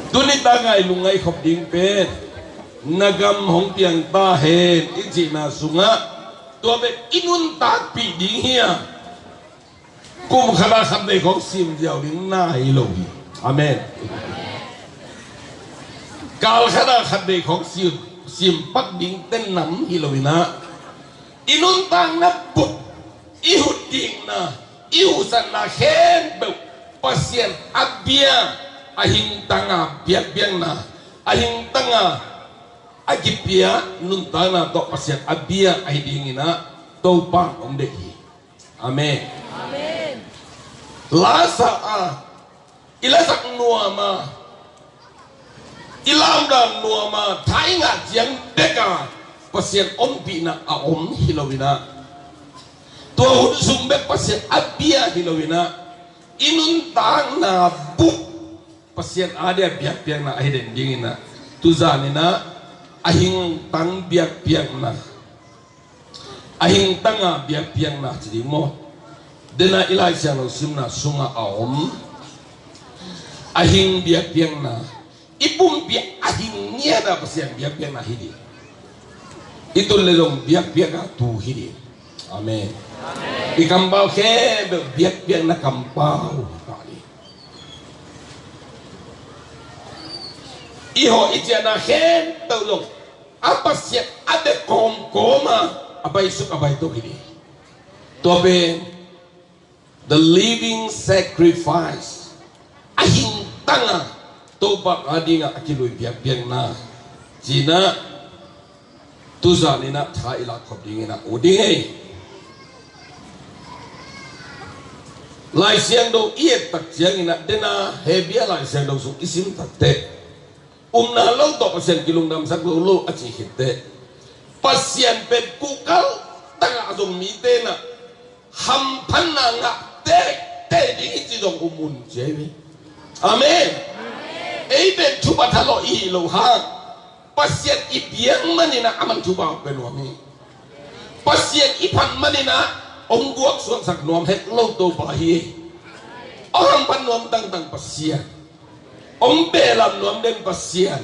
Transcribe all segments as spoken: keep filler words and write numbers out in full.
Tuni tak a i lungngaih khop ding pen, na gam hong piang ta hen i cihna sungah, tua pen i nuntakpih ding hi a, kum khat a khat vei khawng sim ziau ding na hi lo hi. Amen. Kal khat a khat vei khawng sim, sim pak ding ten nam hi lo in ah, i nuntakna bup, i hutdikna, i huhsatna khempeuh Pasian a bia, a hingtang a biakpiakna, a hingtang a, a kipia nuntakna tawh Pasian a bia ahi dingin ah Topa hong deih hi. Amen. Amen. Lasa a, i lasak nuam a, i lamdang nuam a, tha i ngah ciang bek a Pasian ompihna a om hi lo in ah, tua hun sung bek Pasian a bia hi lo in ah, i nuntakna bup Pasian a dia biakpiakna ahi den dingin ah, tuzan in ah a hingtang biakpiakna, a hingtang a biakpiakna ci ding maw? Den a i Lai Siangtho simna sungah a om, a hing biakpiakna, i pumpi a hing ngiat a Pasian biakpiakna hi ding. I tun le zong biakpiak a tu hi ding. Amen. I kampau khempeuh biakpiakna kampau hi ding. I hawh i ciahna khempeuh zong a Pasian a bia kawmkawm a, a baisuk a baitok hi ding. Tua pen the living sacrifice, a hingtang a Topa a dingah a kilui biakpiakna ci-in ah, tuzan in ah tha i lak khop dingin ah ut ding hi. Lai Siangtho i et tak ciangin ah, den a Hebru Lai Siangtho sung i sim tak teh, upna lo tawh Pasian kilungdamsak lo lo a cih khit teh, Pasian pen kuhkal tak a zong mite in ah hamphatna ngah teitei ding hi ci zong um un ci hi. Amen. Ei pen thupha thalawh i hih loh hang, Pasian i biak manin ah aman thupha hong pia nuam hi. Pasian i phat manin ah hong guaksuaksak nuam het lo Topa hi. Hong hamphat nuam tangtang Pasian, hong behlap nuam den Pasian,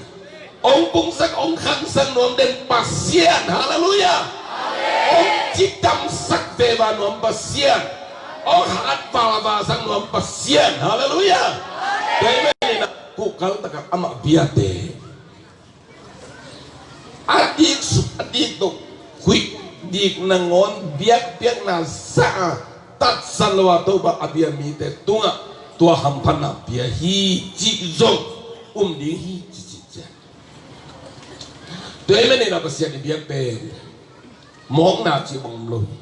hong pungsak, hong khansak nuam den Pasian. Halleluiah. Hong cidamsak veva nuam Pasian, hong hat vavasak nuam Pasian. Halleluiah. Tua ahih manin ah kuhkal tak a amah biate, a dik suk, a dik tuk, huih dik nangawn biakpiakna sa a, tatsan lo a Topa a bia mite tungah tua hamphatna pia hi cih zong um ding hi ci ci ciang. Tua ahih manin ah Pasian i biak pen mawkna cih bang om lo hi.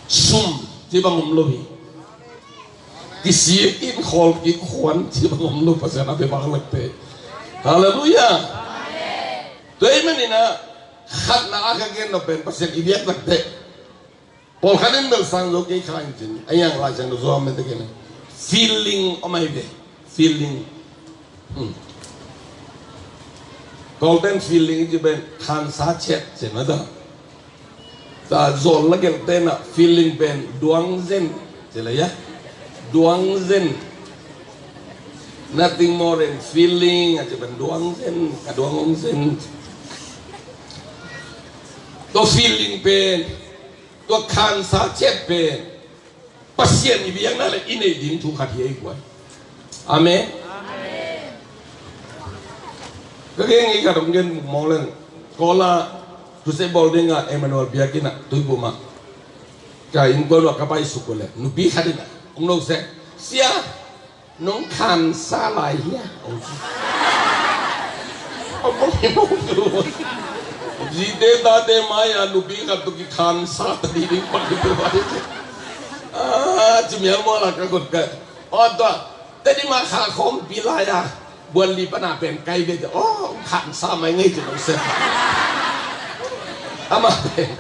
Sum cih bang om lo hi. Kisik in khawl kik khuan cih bang om lo, Pasian a bia bang lak teh. Halleluiah. Tua ahih manin ah khatna a ka gen nop pen Pasian i biak lak teh. Pawlkhat in bel sang zo kei kha in cin, a yang Lai Siangtho zuam mete kei na. Feeling om ahi ve. Feeling. Hmm. Kawlten feeling i ci pen khansa chet ci na ta. Ta Zawl la gelhte in ah feeling pen duang zen ci le ya. Duang zen. Nothing more than feeling a ci pen duang zen, ka duang hong zen. Tua feeling pen, tua khansa chet pen Pasian i biakna le i neih ding thu khat hi ei guai. Amen. Ka gen ngei khat hong gen mawk leng, Kawl ah crusade bawl ding a Emmanuel biakinn ah Tuiphum ah ka innkuan uh ah ka pai suk uh leh nupi khat in ah hong no seh, "Sia, nong khansa lai hia?" Hong ci. Hong ci. Zite tate mai-ah nupi khat tawh kikhansa ta ding ding pai tua. Ah, ci mial mual a ka got ka. Aw tua, Tedim ah kha khawmpi lai-a buan li pana pen kai ve te. Aw, khansa mai ngei ci lo se. Amah pen,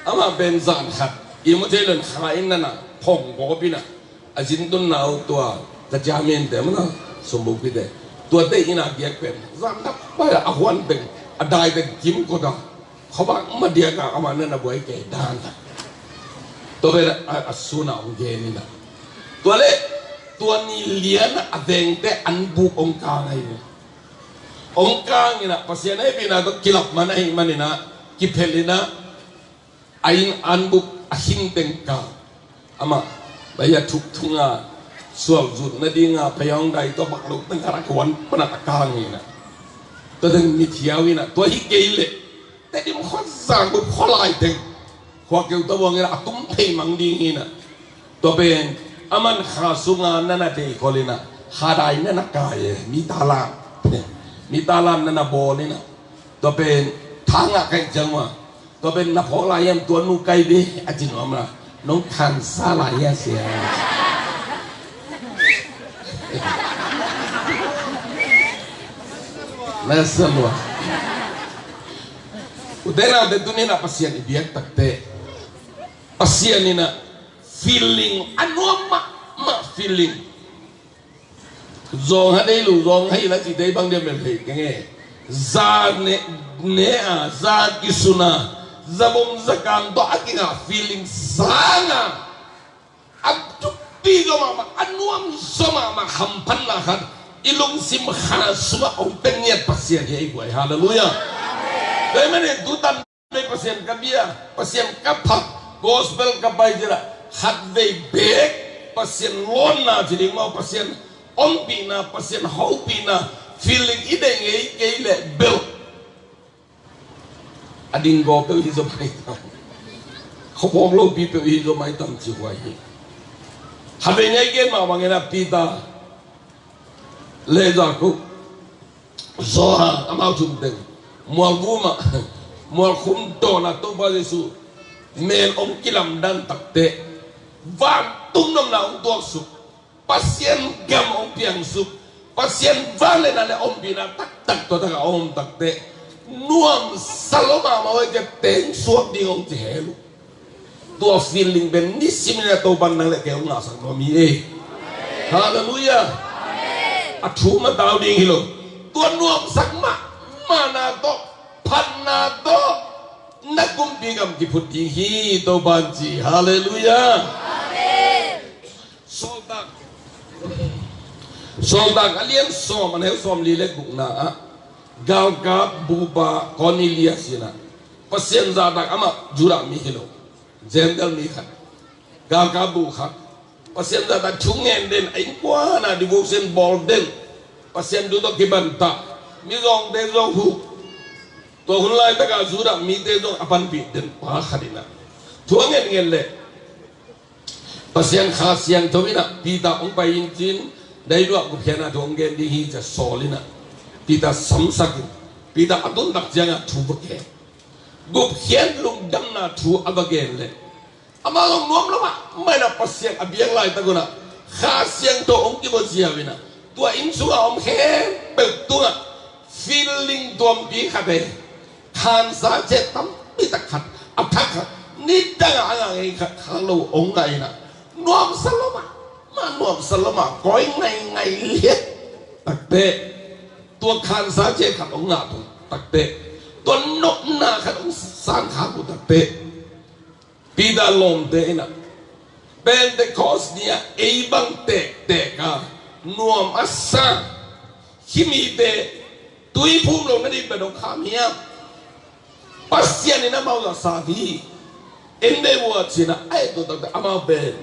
amah pen zan khat i mu thei lon kha inn nana phong gawp ina. A zin tunna uh tua ka ciamin te mana, sumbukpite, tuate inn a giak pen zan dap pai a huan teng, a dai teng kim kota, khuavak madiak a amah na na buai kei dan. Tua pen a, a sun a hong gen ina. Tua leh Tua ni lianah a vengte an buk hong kang ahi ve. Hong kang inah Pasian hehpihna tawh kilap man ahih maninah, kiphel inah, a inn an buk a khinteng kang. Amah bai a thuk thunga sual zut nadinga pai a hong dai tua bak lo teng khat a kuan panah a kang inah, tua teng mithiau inah, tua hi kei leh Tedim khua zang bup khua lai teng khua keu tabuang inah a tum phei mang ding hi inah. Tua pen aman kha sunga nana dei khol inah, kha dai nana kai e, mi talam, mi talam nana bawl inah. Tua pen thangah kaih ciang ua, tua pen na phawk lai hiam, tua nu kai ve a ci nuam la, nong khansa lai hia sia. Na sa lua. Ute naute, tuni inah Pasian i biak takte, Pasian inah feeling a nuam mahmah, feeling. Zong ha dei lu, zong ha ila cite bang dia mel thei kenge. Za ne, ne a, za kisuna, za bom za kang tawh a kingah feeling sanga a thupi zaw mahmah, a nuam zaw mahmah hamphatna khat i lungsim kha sungah hong pia ngiat Pasian hi ei guai. Halleluiah. Tua ahih manin tutan vei Pasian ka bia, Pasian ka phat, gospel ka pai cila khat vei bek Pasian lawnna ci ding maw, Pasian ompihna, Pasian hopihna feeling i deih ngei kei leh bel a ding gaw peuh hi zaw maitam. Khuaphawk lopi peuh hi zaw maitam ci huai hi. Khat vei nei gen mah bangin a Peter le Jakob, Johan, amau thum teng mualvum ah, mualkhum dawnah Topa Jesuh mel hong kilamdan takteh, vantung nopna hong tuaksuk, Pasian gam hong piangsuk, Pasian vangliatna le ompihna taktak tua takah hong om takteh, nuamsa lua mahmah uh a, teng suak ding hong ci hel uh. Tua feeling pen nisimin a Topan nang le kei hong ngahsak nuam hi e. Halleluiah. A thu matau ding hi lo. Tua nuamsak mahmahna tawh, phatna tawh na kumpi gam kiphut ding hi, Topan ci. Halleluiah. Sawltak, Sawltak a lian sawm, a neu sawmli le gukna ah, galkap bupa Cornelius inah, Pasian zahtak, amah Judah mi hi lo, Gentile mi khat, galkap bu khat, Pasian zahtak, thu ngen den, a innkuan ah devotion bawl den, Pasian thu tawh kibantah, mizawngte zong huh, tua hun laitakah Judah mite zong a panpih den pa khat inah, thu a ngen ngen leh Pasian Kha Siangtho inah Peter hong pai in cin, dai luah gupkhiatna thu hong gen ding hi ci-a sawl inah, Peter samsak in, Peter a tuntak ciangah thu va gen. Gupkhiat lungdamna thu a va gen leh, amah zong nuam lo mahmah inah, Pasian a biak laitak unah Kha Siangtho hong kibawl ziau inah, tua inn sungah om khempeuh tungah feeling tuampi khat e, khansa ciat tampi tak khat, a thak khat, nidangah a ngah ngei khat khak lo hong ngah inah, nuamsa lua mahmah, nuamsa lua mahmah, kawi ngaingai liat takteh, tua khansa ciat khat hong ngah tung takteh, tua nopna khat hong sang khak uh takteh, Peter lawmte inah, Pentecost ni-ah ei bang tektek a nuam a sa, hih mite tuiphum lo nading pen hong kham hiam? Pasian in amau zahsa hi. En ve ua ci-inah a et uh takte, amau pen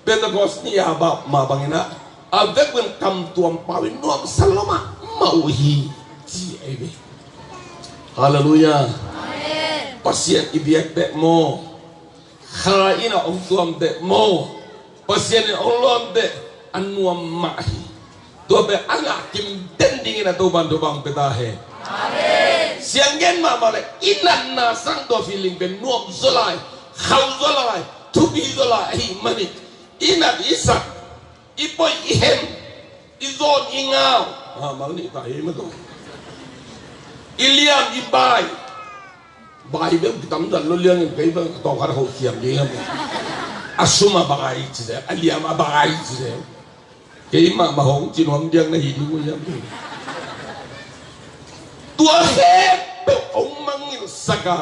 Pentecost ni-a bap mah bang inah, a vekun kamtuam pau in nuamsa lua mahmah uh hi, ci ahi ve. Halleluiah. Pasian i biak teh maw, Kha in a hong tuam teh maw, Pasian in hong lawm teh a nuam mah hi. Tua pen a ngah kim den dingin a Topan thupha hong pia ta hen. Sianggen mahmah leh i natna sang tua feeling pen nuam zaw lai, khauh zaw lai, thupi zaw lai ahih manin i nat i sak, i poih i hem, i zawn i ngau, ah, mal nih ta hi mah tawh, i liam i bai. Bai bel kitam zan lo liangin kei bel ka tawngkhat a hoh kiam ding hiam? A sum a bai ci se, a liam a bai ci se. Kei mah mah hong ci nuam diang na hi ding uh hiam? Tua khempeuh hong mangngilhsak a,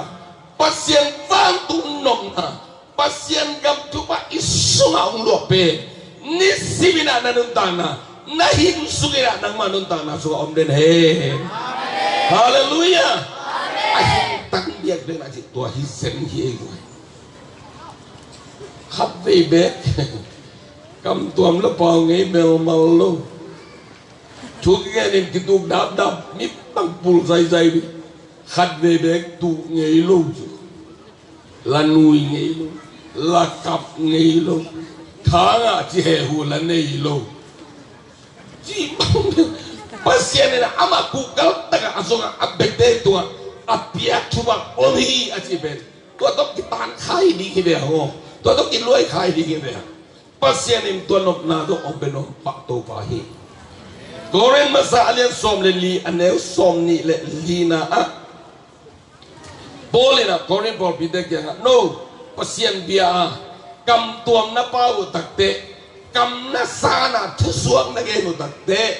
Pasian vantung nopna, Pasian gam thupha i sungah hong luah pen Nisimin ah na nuntakna, na hing sungin ah nangmah nuntakna sungah om den hen. Halleluiah. A hing tang biak den ah cih tua hi zen hi ei guai. Khat vei bek kamtuam le pau ngei melmal lo. Thu kigen in kituk dapdap, mi bang pul zaizai dih. Khat vei bek tuk ngei lo ci. La nui ngei lo, la kap ngei lo. Tha ngah ci hehu la nei lo. Ci bang Pasian in amah kuhkal takah a zongah a biate tungah a piak thupha om hi a ci pen. Tua tawh kitan khai ding hi ve hang aw. Tua tawh kiluai khai ding hi ve hang. Pasian in tua nopna tawh om pen om pah Topa hi. Korin masa a lian sawm le li a neu sawm nih le lina ah Paul in a Korin pawlpite kiangah, no, Pasian bia a kamtuam na pau uh takteh, kam na san a thusuak na gen uh takteh,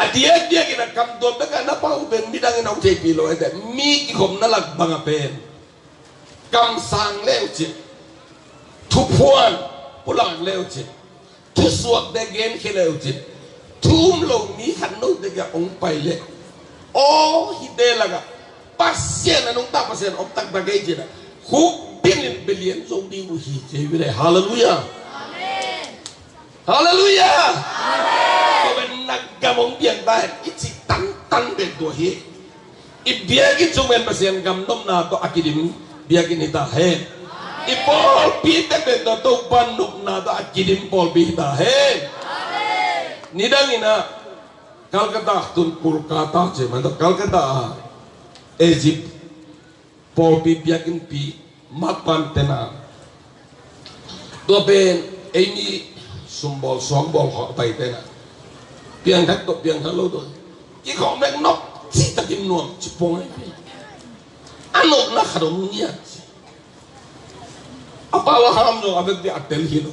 a diakdiak in a kamtuam bek a na pau uh pen midang in hong theihpih lo, ente mi kikhopna lak bang a pen kamsang le uh cin, thuphuan pulak le uh cin, thusuakte genkhia le uh cin, thu um lo mi khat note kiang hong pai le, aw hihte lakah Pasian a nungta Pasian om taktak ei cin a, khuk binin bia lian zo ding uh hi ci hi ve le. Halleluiah. Halleluiah. Tua pen na gam hong piang ta hen i cih tantan pen tua hi. I biakinn sung pen Pasian gam nopna tawh a kidim biakinn hi ta hen. I pawlpi tek pen tua Topa nopna tawh a kidim pawlpi hi ta hen. Nidang in a Calcutta, tun Kolkata ci man tawh, Calcutta a Egypt pawlpi biakinnpi mapante na, tua pen ei mi sumbawl suangbawl khawh a paite na, piangthak tawh piangthak lo tawh kikhawh mek nop citakin nuam ci pong ai pen. A nopna khat om ngiat ci. A pau a ham zong a vekpi a tel hi lo.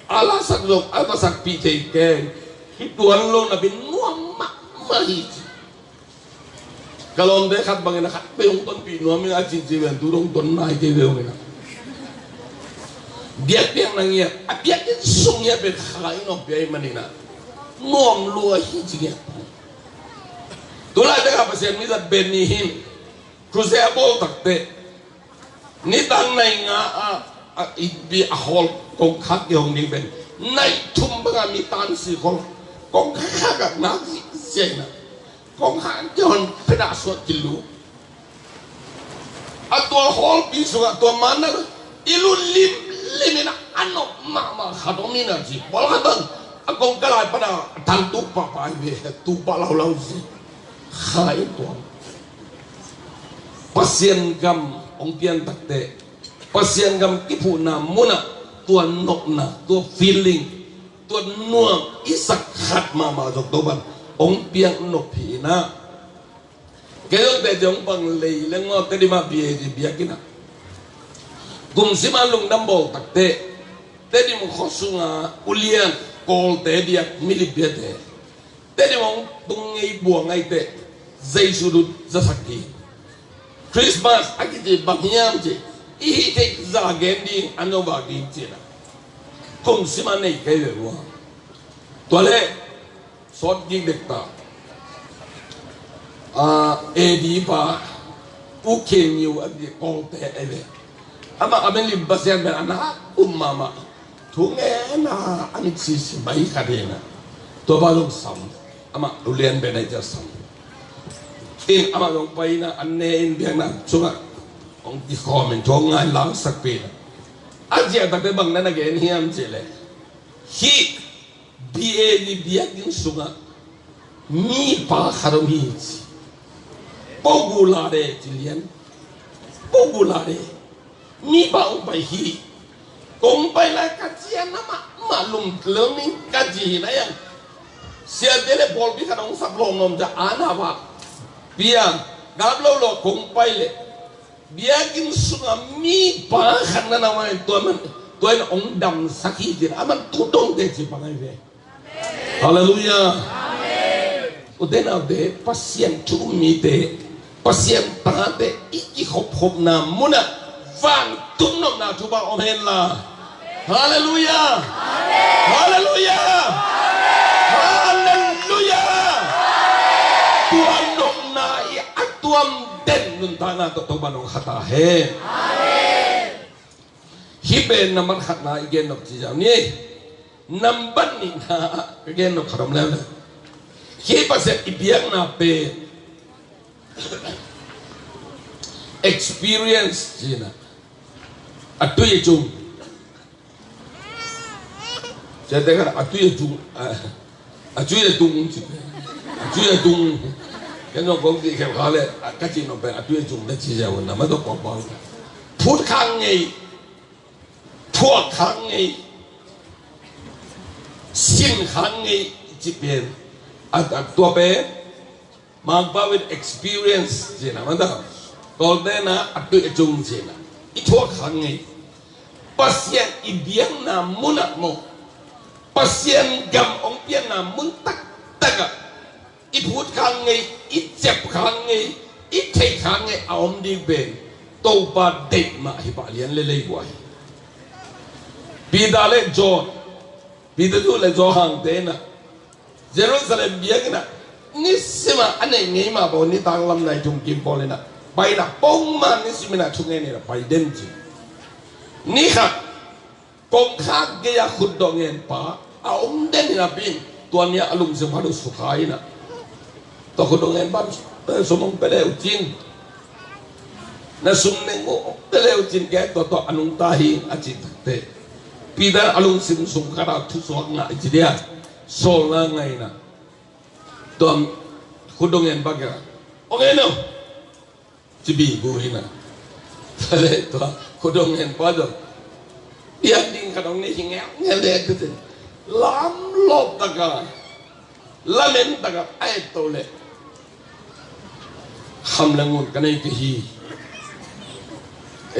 A lasak zong a vasakpih thei keng. Hi tuan lo napi nuam mahmah hi ci. Ka lawmte khat bangin a khat peuh hong tonpih nuam in a cici ven tu dong ton nai kei ve hong in a. Biakpiakna ngiat a biakinn sung ngiat pen kha in hong pia ih manin a nuam lua hi ci ngiat. Tulaitak a Pasian mizat Benny hin crusade a bawl takteh, nidang nai nga a, a, i, bi a hawl kongkhak i hong ding pen nai thum banga mi tan si khol. Kongkhak a nak si, siaina kongkhak a kihon pena suat kilu. A tua hawlpi sungah tua manna i lu limlim in a nop mahmah khat om in a ci. Bawl khat bang a kongkhak lai pana a tang tuk pahpah hi ve, tuk pah laulau si. Kha in tua Pasian gam hong pian takteh, Pasian gam kiphuhna munah tua nopna, tua feeling, tua nuam i sak khat mahmah zong Topan hong piak nop hi inah. Kei zong teh zong pang lei leng maw, Tedim ah bia i biakinn ah kum sim a lungdam bawl takteh, Tedim khua sunga ulian Kawlte biak, milip biate Tedim hong tung ngei buang aiteh Jesu dut zasak hi. Christmas a kici bang hiam ci, i hih theih za gen ding, an zong vak ding ci na. Kum sim a nei kei ve ua. Tua leh sawt gik dek ta. A, A D pa U Khin Niu a di Kawlte ei ve. Amah a min lim Pasian pen a na um mahmah. Thu ngen a, a mit sisi mai khat hi na. Tua pa zong sam. Amah ulian pen ahi ciah sam. In amah zong pai na, an ne in biakna sungah hong kikhawm in thu hong ngai langsakpih na. A ziah takte bang na na gen hiam cih leh, hih B A D biakinn sungah mipa khat om hi ci. Pogula de ci lian. Pogula de. Mipa hong pai hi. Kong pai lai ka cian na mah, mah lum lel ning ka ci hi na yang. Siate le pawlpi khat hong sap lawmlawm ca a na va. Piang. Gap lo lo kong pai le. Biakinn sungah mipa khat na na mah in tua man, tua in hong damsak hi cin a man tu dongte ci bang ahi ve. Halleluiah. Ute naute, Pasian thu um mite, Pasian tate i kikhopkhopna munah vantung nopna thupha om hen la. Halleluiah. Halleluiah. Halleluiah. Tua nopna i a tuam den nuntakna tawh Topa nong khat ta hen. Hih pen nambat khatna i gen nop ci ziau ni. Nambat nihna ka gen nop khat om leuleu. Hih Pasian i biakna pen experience cihna, a tui a cung. Ciate khat a tui a cung, a, a tui a tung ci. A tui a tung. Ken zong kong ci khel kha le, a, ka ci nop pen a tui a cung le ci ziau na ma dok pau pau. Phut khang ngei, phuak khang ngei, sin khang ngei ci pen. A, a tua pen Mangpau in experience cihna mah ta. Tawltena a tui a cung cihna. I thuak khang ngei. Pasian i biakna munah maw, Pasian gam hong pianna mun taktakah i phut khang ngei, i cep khang ngei, i theih khang ngei a om ding pen Topa deih mah hi pah lian le lei guai. Peter le John, Peter tu le Johan te na Jerusalem biakinn ah nisim a a neih ngei mah bawh nitang lam nai thum kim pawl in ah paina pongman nisim in ah thungen in ah pai den ci. Ni khat kongkhak gei-a khutdawh ngen pa a om den in ah pi in tua ni ah a lungsim khat uh sukha in ah tua khutdawh ngen pa sum hong pia le uh cin. Na sum neng uh hong pia le uh cin kei tua tua a nungta hi a cin takte. Peter a lungsim sung khat ah thusuak ngah i ci dia. Sawlna ngaihna. Tua khutdawh ngen pa kia. Hong en o. Ci bi bu hi na. Tua le tua khutdawh ngen pa zong piak ding khat hong nei hi ngel ngel le tu cin. Lam lawp taka lamen taka a et to le. Kham le ngun ka nei kei hi.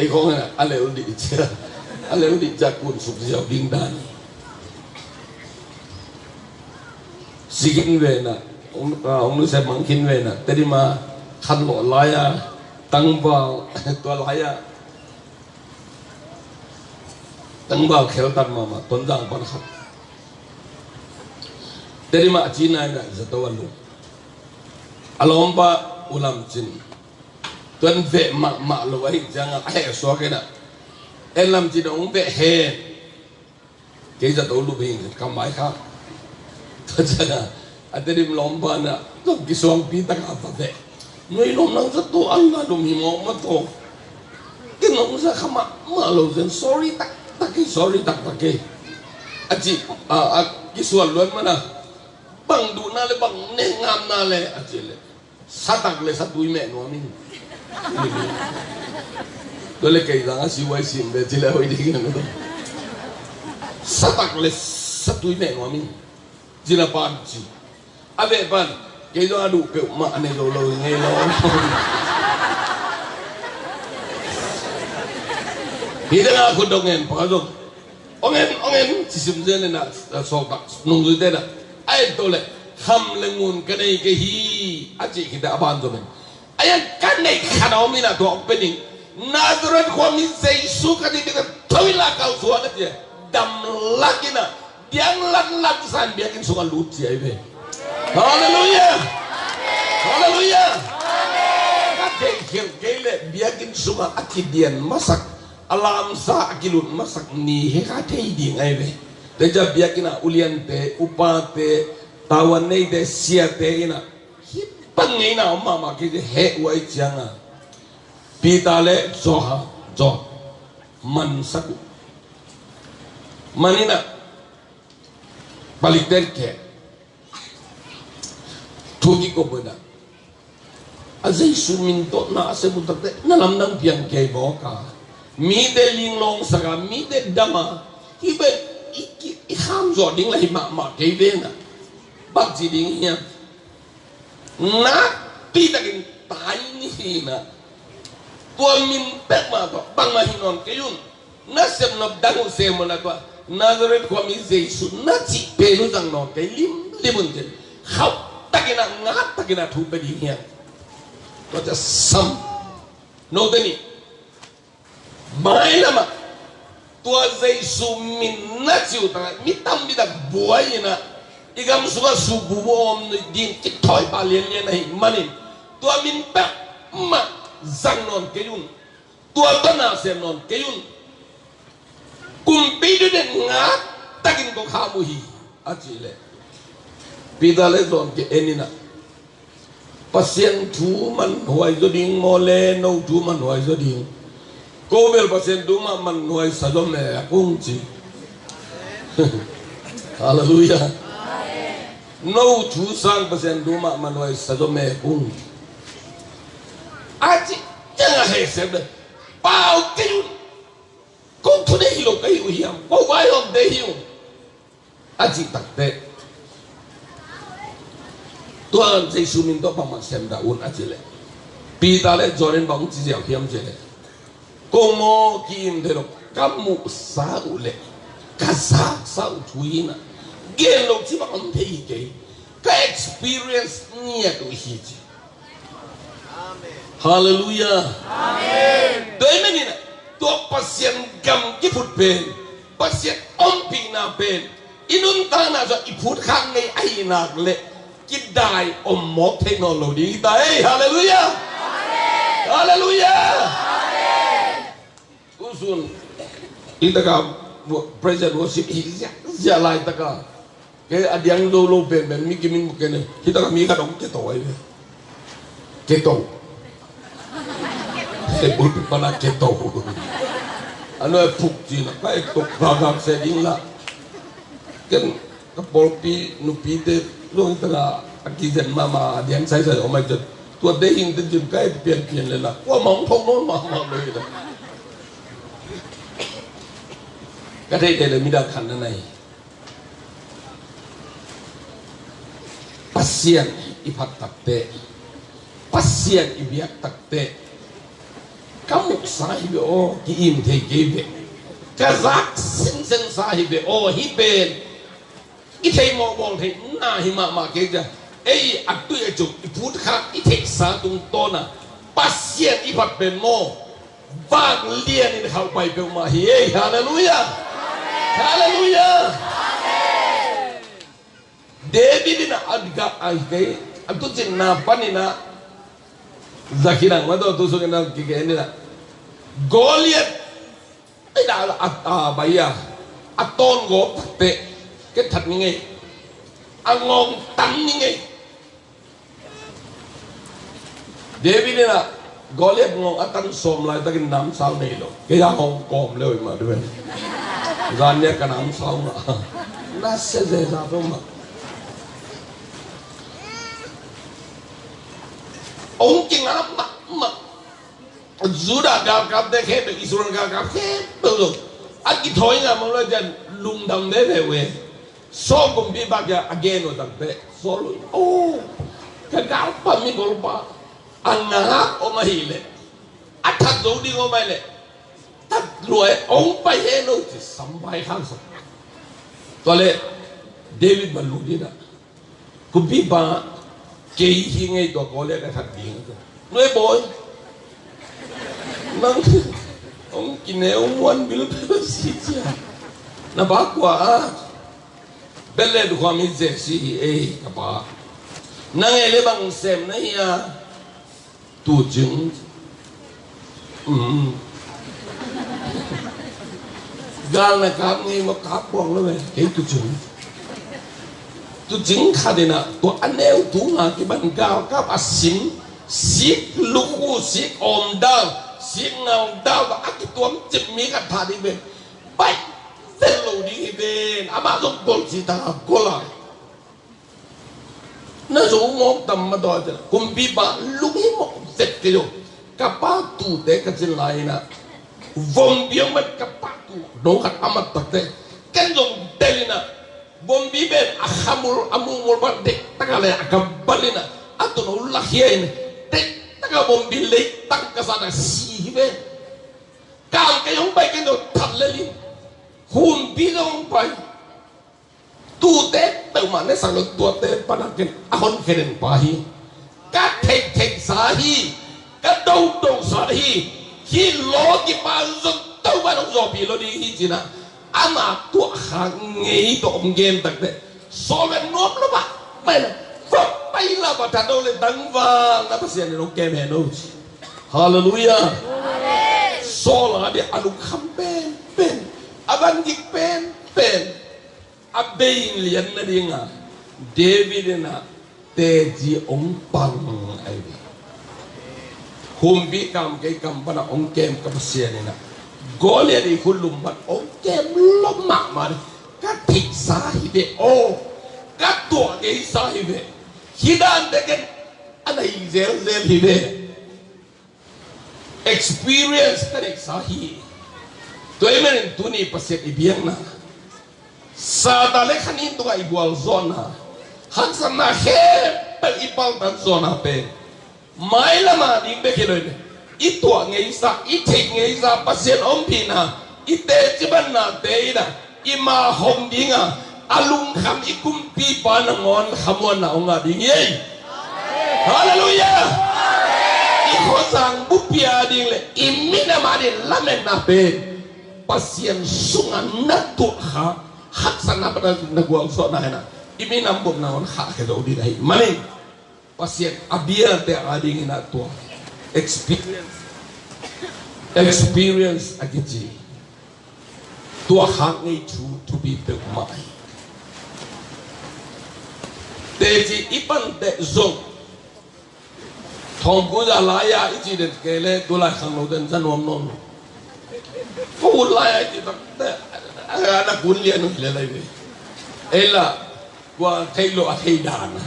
Ei khong a lel dih cia. A lel dih cia kun suk ziau ding dan. Sikin ve na. Hong, ah, hong nusia mang kin ve na. Tedi ma khan lo lai a. Tangval tua lai a. Tangval khel tan mama Tonzang pan khat. Tedi ma a ci nai na zato a lung. A lawmpa u lam cin. Tuan veh mahmah lo ahi ciangin a heh suak in ah en lam cin hong veh hen. Kei zato lup hing ka mai kha. Tua ciangin a Tedim lawmpa in ah zong kisuangpi taka va veh. Nuai lawm nang zato a la lum hi mawk ma taw. Kei nong za kha mahmah lo ciang sorry taktak hi, sorry taktak hi. A ci a, a kisual luan mana. Bang duhna le bang neh ngamna le a ci le. Satak le satui meh nuam in. Tua le kei zang a siwai sim ve ci le hoi ding a nuam. Satak le satui meh nuam in. Ci na pan ci. A veh pan. Kei zong a duh peuhmah a ne zo lo ngei lo. Hi dang a khut dong ngen pa zong. Ong en, ong en, ci sim zen in a, a sawltak nungzuite in a, a en to le, kham le ngun ka nei kei hi, a cih khit a ban zom in. A yang ka neih khat a om in a tua ong pe ning. Nazareth khua mi Jesu ka cih ding a tho in la kau suan a ci a. Dam lak in a, biang lan lan san biakinn sung a lut ci a hi ve. Halleluiah! Halleluiah! Ka theih khial kei le biakinn sung a a kidian masak. A lamsa a kilut masak ni he kha thei ding ahi ve. Tua ciang biakinn ah uliante, upate, tavuan neite, siate in ah hih bang ngeina om mahmah kei ci heh uh ahih ciangin Peter le Johan, John mansak uh. Man in ah palik den keh. Thu kikop uh in ah a Jesu min tawh na a sem uh takte na lamdang piang kei mawk a, mite linglawng sak a, mite dam a, hih bek i ki, i kham zawh ding la hi mahmah kei ve na. Bang ci ding hiam? Nakpi takin tai ni hi na. Tua min pek mah tawh bangmah hi nawn kei un. Na sem nop dang uh sem uh na tua Nazareth khua mi Jesu na cih pen uh zang nawn kei limlim un cin. Khauh takin a, ngat takin a thu pe ding hiam? Tua ca sam. Note nih. Mailam ah Tua Jesu min na cih uh takah mi tampi tak buai in ah, i gam sungah sukbubu om ding kithawi pah lianlian ahih manin, tua min peuhmah zang nawn kei un. Tua tawh na sem nawn kei un. Kumpi duden ngak takin kong kham uh hi, a cih leh, Peter le John ki en in ah, Pasian thu manhuai zaw ding maw le no thu manhuai zaw ding? Ko bel Pasian thu mah manhuai sa zaw meh, a kong ci. Halleluiah. No thu sang Pasian thu mah manhuai sa zaw meh, kong ci. A cih ciangah heh sem le, pau kei un. Ko thudeih hi lo ka hi uh hiam? Ko vaihawmte hi uh, a cih takteh, tua Jesu min tawh bangmah sem dah un, a cih leh, Peter le John in bang ci ziau hiam cih leh, ko maw ki-im thei lo, ka muhsa uh le ka zaksa uh thu hi in ah, gen lo cih bang om thei hi kei. Ka experience ngiat uh hi, ci. Halleluiah. Tua ahih manin ah, tua Pasian gam kiphut pen, Pasian ompihna pen i nuntakna sungah i phutkhak ngei ahih nak leh kidai om mawk thei nawn lo ding hi ta ei. Halleluiah. Halleluiah. Tusun hi taka praise and worship hi ziahziah laitaka, kei a diang zo lo penpen mi kimin mu kei ne, hi taka mi khat hong keto ahi ve. Keto. Kei bulpi pana keto. A nuai phuk cina ka ektok gagak se ding la. Ken ka pawlpi nupite zong hi taka a kizen mahmah a diang saisai om ahi cian, tuate hingte cin ka et pianpian le la, kuamah hong phawk nawn mahmah lo hi la. Ka theihtheih le midang khat na na hi. Pasian i phat takteh, Pasian i biak takteh, ka muhsa hi ve aw, ki-im thei kei ve. Ka zak singsengsa hi ve aw, hih pen i theih mawhbawl theih na hi mahmah kei cia. Ei a tuih a cuk i phutkhak i theihsa tungtawna Pasian i phat pen maw, vanglian in khauh pai peuhmah hi ei. Halleluiah. Halleluiah. David in a, a gah a hi kei, a tucinna panin a, zakhinang ma tawh tusung in a kikei in a, Goliath, ei da a, a bai a, a tawn gawp takteh, ke that ning ei, a ngawng tan ning ei. David in a Goliath ngawng a tan sawm laitakin namsau nei lo. Kei a hong kawm le uh mah duh. Zan nia ka namsau mah. Na se ze za peuh mah. Hong kingap mahmah. Judah galkapte khempeuh, Israel galkap khempeuh zong a kithawi ngam lo cian lungdam veve uh e. Saul kumpipa kiang a gen uh takteh, Saul, oh, ka galpa mi golpa a ngak om ahih leh, a that zo ding om ahih leh, that lua e, hong pai hen o ci, sampai khang sak. Tua leh David bang lut in a, kumpipa, kei hi ngei tua Goliath a that ding. Nuai bawi, nang hong kineu muan bil peuh si cia. Na pa kua a? Bethlehem khua mi Jesse hi ei, ka pa. Nang e le bang sem na hi a? Tucing. Um. Gal na kap ngei maw, kap buang lo ve. Kei tucing. Tucing khat in a, tua a neu tu nga kiban galkap a sim, sik lukhu, sik awmdal, sik ngaudal, a kituam cip mi khat pha ding ve. Bai zel lo ding hi ven. Amah zong gol ci ta, gol a. Na zo mawk tam ma tawh a cih leh, kumpipa, lunghimawh zet kei zo. Ka pa tuute ka cin lai in a, vom biang man ka pa tu no khat a mat takteh, ken zong del in a, vom bi pen a khamul a mumul pan tek taka le a ka bal in a, a tun a u lakhia in tek taka vom bi lei tang ka sa na si hi ve. Kam kei hong pai ken zong that lel in, hun bi zong hong pai. Tuute peuhmah ne sak lo, tuate pana ken a hon kheden pa hi. Ka theihtheihsa hi. Ka dodosa hi. Hih lawgipa zong Topa hong zawhpih lo ding hi ci-in ah, ama tuahkhak ngei tawh hong gen takteh, Saul pen nuam lo mah, pai la, kua pai la, va that lo le tangval na Pasian in hong kem hen uh ci. Halleluiah. Saul a ding a lungkham penpen, a vangik penpen, a bei in lian nadinga David in ah teci hong pang ahi ve. Humpi kam kei kam pana hong kem ka Pasian in ah, Goliath i khut lum pan hong kem lo mahmah ding. Ka theihsa hi ve aw, ka tuah ngeisa hi ve. Hih dante ken a na hi zelzel hi ve. Experience ka neihsa hi. Tua ahih manin tuni Pasian i biakna, Satan le khanin tungah i gualzawhna, haksatna khempeuh i paltan zawhna pen, mailam a ding bek hi lo in, i tuah ngeisa, i theih ngeisa Pasian ompihna, i teci bannate in ah, i ma hong dinga, a lungkham i kumpipa nangawn khamuanna hong ngah ding hi ei. Halleluiah. I khuazang buppi a ding le i minam a ding lametna pen, Pasian sunga na tuahkha, haksatna pana na gualzawhna in ah, i minam bup nangawn khahkhia zo ding ahih manin, Pasian a biate a dingin ah tua experience, experience a kici, tua khak ngei thu thupi peuhmah hi. Teci i panteh zong, thongkuza lai-a i ci den kei le, tu lai khangno den za nuam nuam lo. Ko ut lai-a i ci takteh, a na kun lian uh hi le lai ve. Ei la, kua thei lo a thei dan a.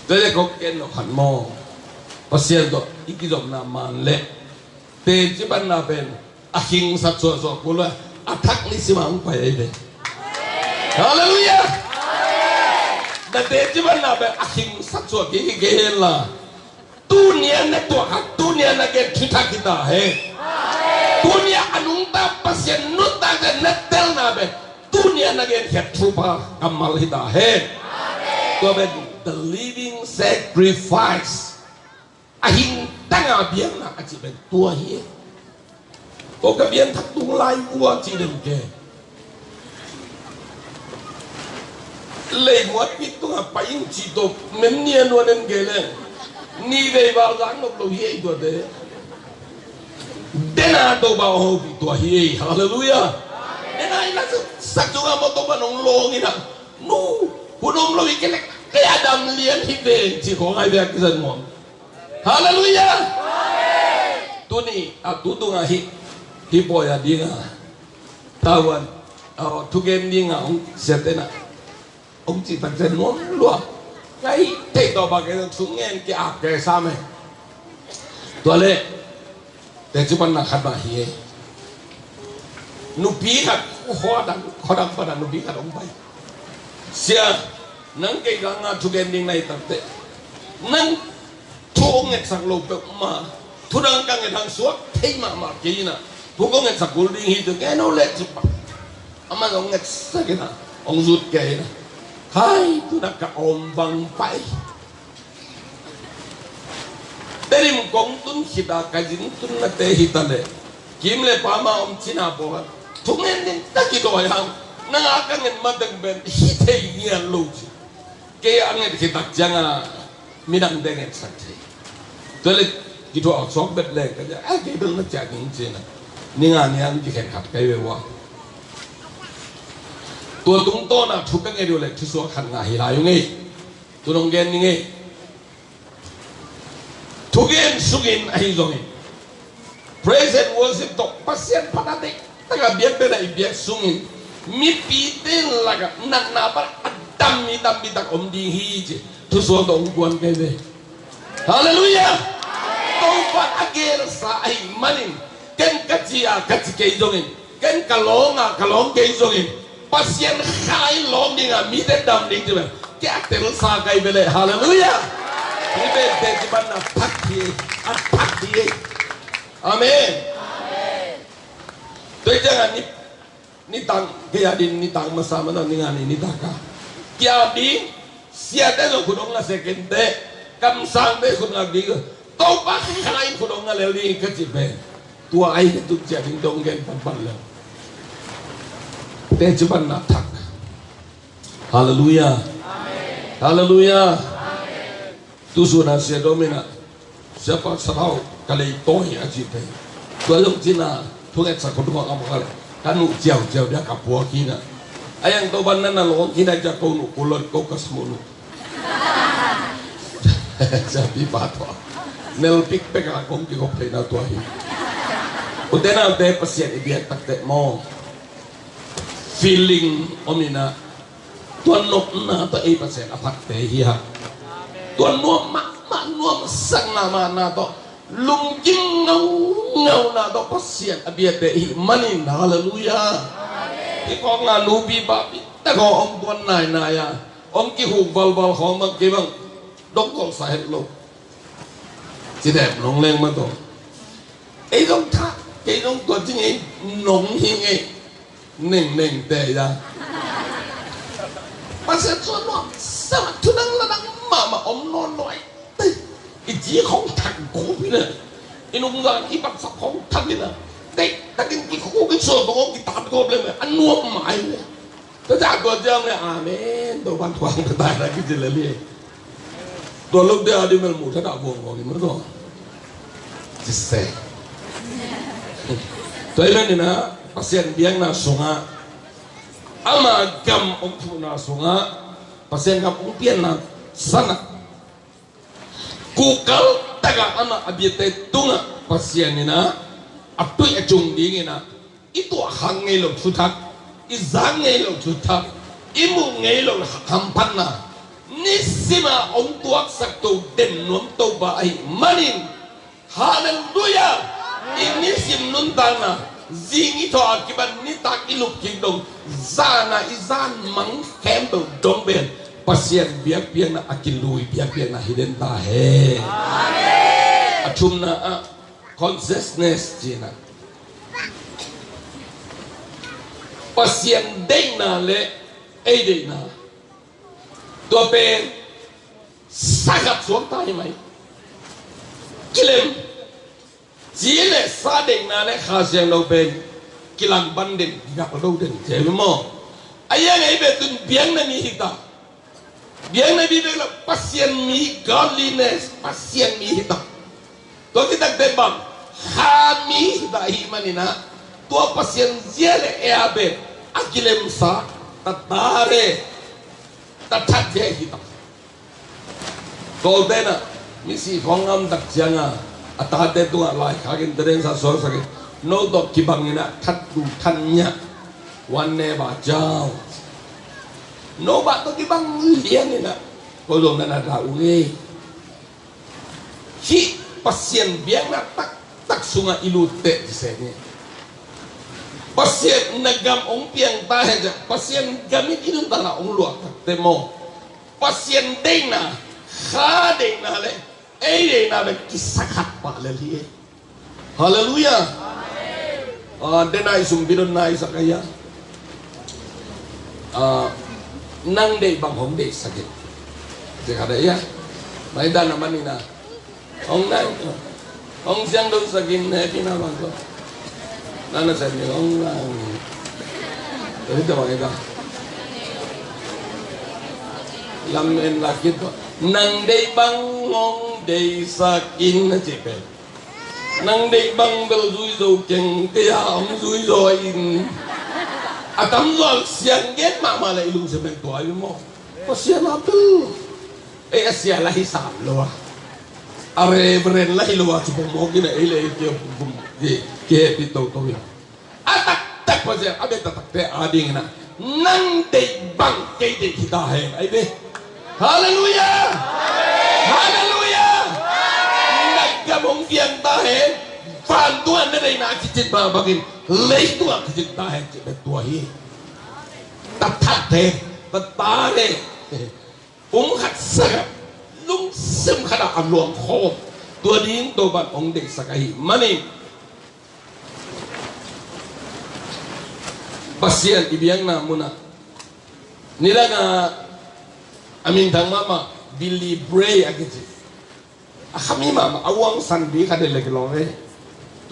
Tua le kong ken lo khat maw, Pasian tawh i kizopna man le, teci panna pen a khing sat suahsuah kul a, a thak ni sima hong pai ahi ve. Halleluiah. Na teci panna pen a khing sat suah kik hi kei hen la, tunia na tuahkha, tunia na gen thu thak hi ta hen. Tunia a nungta Pasian nuntakna na telna pen, tunia na genkhiat thupha kammal hi ta hen. Tua pen the living sacrifice, a hingtanga biakna a cih pen tua hi. Ko ka biakna thak tung lai vua ci den ke. Leimuat kik tunga pai ing ci to, men nia nuan den ke le, ni vei val zang nop lo hi ei tuate. Dena Topa hong hopih tua hi ei. Halleluiah. Dena i la sak sunga maw Topa nong lawng in ah, nu, hun om lo hi kei le, kei a dam lian hi ve ci khong ai ve a kizan muang. Halleluiah. Tuni a tu tunga hih, hih pawi a dinga, tawan, a, thugen dinga hong siate na, hong cih takte nuam lua. Ngai thei tawh bang kei thungen kei a kei sa me. Tua le, teci panna khat mah hi e. Nupi khat, khuadang, khuadang pana nupi khat hong pai. Sia, nang kei ka nga thugen ding na hi takteh, nang thu hong ngetsak lo peuhmah, thudang ka nget hang suak thei mahmah kei in ah, thu kong ngetsak kul ding hi, tu ngen o leh ci pah. Amah hong ngetsak in ah, hong zut kei in ah, khai, tu na ka om bang pai. Tedim kong tun khit a ka zin tunnate hi ta leh, kim le pam a om cina pawh khat, thungen ding tak i dawi hang, nang a ka ngen mateng pen hi thei ngian lo ci. Kei a nget khit tak ciang a midangte ngetsak thei. Tua le kithuah suak bet le ka zia, a kei bel na ciah ding ci in ah, ni nga ni ang kikhen khat kai ve ua. Tua tungtawn a thu ka nget uh le thusuak khat ngah hi lai ung ei. Tu nong gen ning ei. Thugen sungin ahi zongin, praise and worship tawh Pasian phat a deih taka biakpiakna i biak sungin, mipite lakah natna pan a dam mi tampi tak om ding hi ci thusuak tawh hong kuan kei ve. Halleluiah. Topa a gelsa ahih manin, ken ka ci a ka ci kei zongin, ken ka lawng a ka lawng kei zongin, Pasian Kha in lawng ding a mite dam ding ci pen, kei a telsa kai ve leh. Halleluiah. Hih pen teci panna thak hi, a thak hi. Amen. Tua ciang a ni, nitang, kei a din nitang masa masa, ni nga ni nitang ka, kia ding, siate zong khut hong nga se kei inteh, kamsangte khut nga ding, Topa Kha in khut hong nga lel ding ka ci pen, Tua ai ka tut ciah ding dong gen pan pan le. Te ci pan na thak. Halleluiah. Halleluiah. Tu suna sia domina. Siapa sarau ka lei toi a ci te. Tua long cina thunget sa ko dua ka makale. Ka nu ciau ciau dia ka puak hina. Ayang to ban na na long hina ja ko nu kulot ko kasmunu. Sabi pa to. Nel pik pek a kong kikop thei na tua hi. Ute naute Pasian i biak takte maw. Feeling om ina. Tua nopna tua ei Pasian a phatte hi ha. Tua nuam mahmah nuam sakna mahna tua. Lungkim ngaungau na tua Pasian a biate hi manin halleluiah. Hi kong a nupi bapi. Te ko om tuan nai nai a. Om kihuk valval khawng bang kei bang dong kol sa het lo. Ci dep nong leng ma tawh. Ei dong tha kei dong tua ci ngei nong hi ngei. Neng neng te ya. Pasian suan nuam sama thunang lanang mama om non noi. Te i ci khong thak gop hi na. I nung zan i bang sap khong thak hi na. Te takin ki khuk i suan bang om ki tan gop le me a nuam mai le. Tua ciang tua ciang le amen tua ban thuang tua tai na kici le li. Tua lo dia di mel mu thada vuang vuang ni mah tua. Ci se. Tua i len ni na Pasian biakna sungah ama gam om thuna sungah Pasian gam om pianna sana. Kukal takah amah a biate tungah Pasian inah a tuih a cung dinginah i tuah khak ngei lo thuthak, i zak ngei lo thuthak, i muh ngei lo hamphatna nisima hong tuaksak to den nuam Topa ahi manin, halleluiah. I nisim nuntakna zing i thawh a kipan nitak i lup kik dong zana i zan mang khempeuh dong pen Pasian biakpiakna a kilui biakpiakna hi den ta hen. A thumna ah consciousness cihna Pasian deihna le ei deihna tua pen sakhat suak ta hi mai. Kilem ci le sa deihna le Kha Siangtho pen kilang pan den gak lo den cem maw? A iang ei betun biakna mi hi ta. Biakna mi bek la Pasian mi godliness Pasian mi hi ta. Tua kitakte bang Kha mi hi ta hi maninah tua Pasian zia le ea pen a kilemsa tatare tathat zia hi ta. Tawltenah misi khawng ngam tak cianga a tate tungah laikhakin tadengsa suangsakin no tawh kibanginah thattu thatnya wanne ba jau no bah tawh kibang lianinah ko zong nana da unge. Hih Pasian biakna taktak sungah i lutteh ci se ni. Pasian na gam hong piang ta hen ciah Pasian gam in i nuntakna hong luah takte maw? Pasian deihna, Kha deihna le ei deihna le kisakhat pah lel hi. Halleluiah. Ah, dena i sumpi donna i sak aia. Ah, nang deih bang hong deihsak in. Ci khat aia. Mai dan a manina. Hong nai hong siang dong sakin ne pina bang ko. Nana sa ni hong nang. Tadi tawang ita. Lam en lakit ko. Nang dei bang hong dei sakin na ci pen. Nang dei bang bel zui zo keng kei a hong zui zo in. A tam zual siang gen mahmah le i lungsim en tua i maw. Ko sian a bel. Ei a sia la hi sam lo a. A reverend la hi lo a cupong mawk in a ei le ei kihepih toto in a. A taktak Pasian a bia taktakte a dingin a nang deih bang kei deih hi ta hen. Ai ve. Halleluiah. Halleluiah. Na gam hong piang ta hen. Vantungah na deihna a kicin bang bangin leitungah kicin ta hen cih bek tua hi. Taktakte taktakte. Kum khat sa khat lungsim khatah a luang khawm tua ding Topan hong deihsak ahi manin Pasian i biakna munah nidangah a minthang mahmah Billy Bray a kici a khami mahmah a uangsan bi khat hi lek lo ve.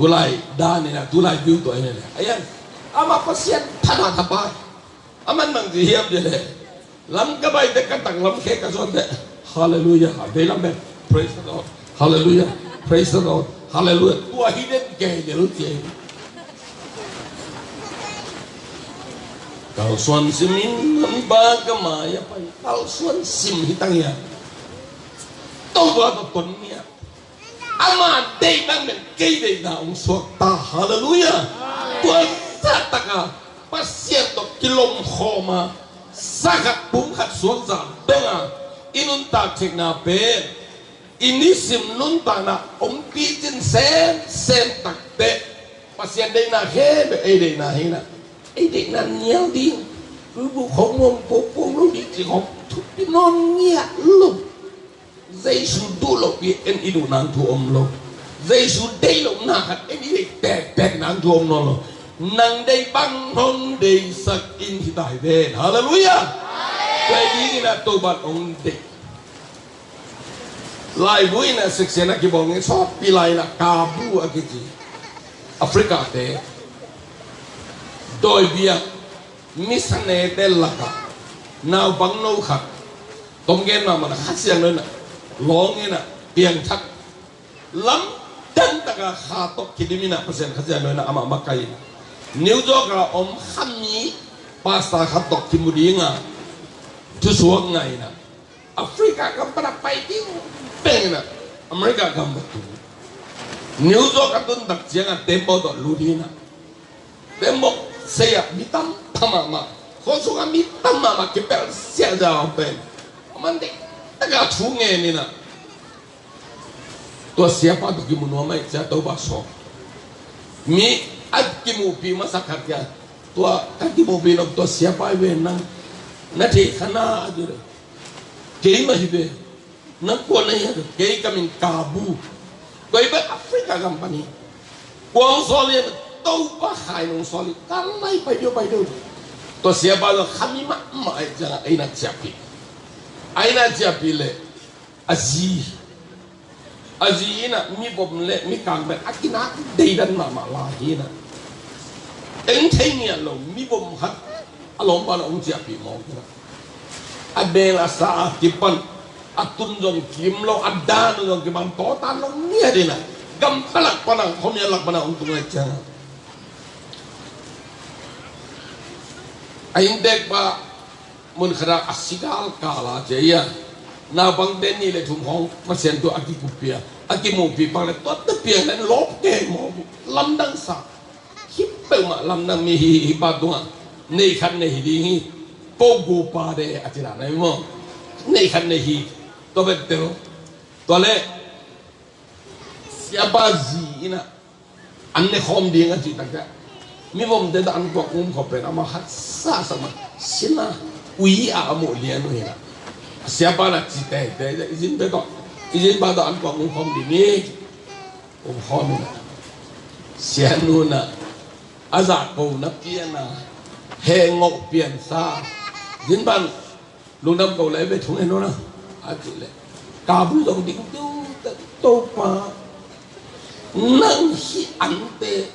Tulai dan in ah, tulai biu tua in ah. Ayan, amah Pasian tha na tha pai. Aman bang ci hiam cih leh, lam ka bai teh ka tak lam khe ka zuan teh. Hallelujah. Vei lam bek. Praise the Lord. Hallelujah. Praise the Lord. Hallelujah. Tua hi den kei del ci. Kalsuan sim in, man ba ka mai a pai. Kalsuan sim hi tang ia. Topa tawh ton ngiat. Ama deihna bek kei deihna hong suak ta. Hallelujah. Tua zah takin Pasian tawh kilomkhawm a, sa khat pum khat suakzah dong a, i nuntak theihna pen, i nisim nuntakna om picin semsem tak teh, Pasian deihna khempeuh ei deihna hi na. Ei deihna nial ding, luibuk khong nuam pokpok lo ding ci khong thupi nawn ngiat lo. Jesu duh loh pi en i duh nang thu om lo. Jesu deih loh na khat en i deih tektek nang thu om nawn lo. Nang deih bang hong deihsak in hi ta hi ven. Hallelujah. Tua hi dingin ah Topa'n hong deih. Laibu in ah section a kibawl ngei, sawtpi lai in ah Kabu a kici, Africa te dawi biak missionary te lakah naupang no khat, tom gen mahmah na, Kha Siangtho in ah lawng in ah piangthak, lamdang takin Kha tawh kidim in ah, Pasian Kha Siangtho in ah amah makaih in, New York a om Khami pastor khat tawh kimu ding a, thusuak ngah in ah, Africa gam pan a pai ding bek in ah, America gam va tu. New York a tun tak ciangin tembaw tawh lut in ah, tembaw sei ah mi tam tam mahmah, khua sungah mi tam mahmah kipelh siahsiah a om pen, a man ding takin thu ngen in ah, tua siapa tawh kimu nuam ahih ciang Topa sawm. Mi a kimuhpih masa khat kia, tua ka kimuhpih nop tua siapa hi ve, nang na thei kha na, a ci leh, keimah hi ve. Nang kua na hi a? Kei ka min Kabu. Koi bek Africa gam pan hi. Kua hong sawl hiam? Topa Kha in hong sawl hi. Ka lai pai deuh pai deuh. Tua siapa zong Khami mahmah ahih ciangin a inn ah ciahpih. A inn ah ciahpih leh a zi, a zi in ah mivom le mikang pen a kinak deidan mahmah lai hi in ah, eng thei ngiat lo mivom khat a lawmpa in ah hong ciahpih mawk in ah, a bel a sa a kipan, a tun zong kim lo, a dan zong kipan, tawtan lo ngiat in ah, gam palak pan ah, khuamial lak pan ah hong tung ahih ciangin a inntekpa mun khat ah a si galgal a, ci a, naupangte nih le thum khawng Pasian thu a kikuppih a, a kimuhpih pak leh, tuate piang leh lawp kei mawk, lamdang sa. Hih peuhmah lamdang mi hi, hih pa tungah nei khat nei hi ding hi. Ko gupa de a ci dan ahi maw. Nei khat nei hi. Tua bek tel. Tua leh siapa zi in ah an ne khawm ding a cih tak ciang, mivomte tawh an kuak um khawm pen amah haksa sak mah, sin a, ui a, a muh lian uh hi in ah, siapa in ah ci teitei, i zinte tawh, i zinpa tawh an kuak um khawm ding hi. Um khawm in ah, sianu in ah a zahko na pian a, heh ngawh piansa, zinpa in lungdam ko leh, ve thungen un a, a cih leh, Kabu zong ding ding, Topa, nang hih ante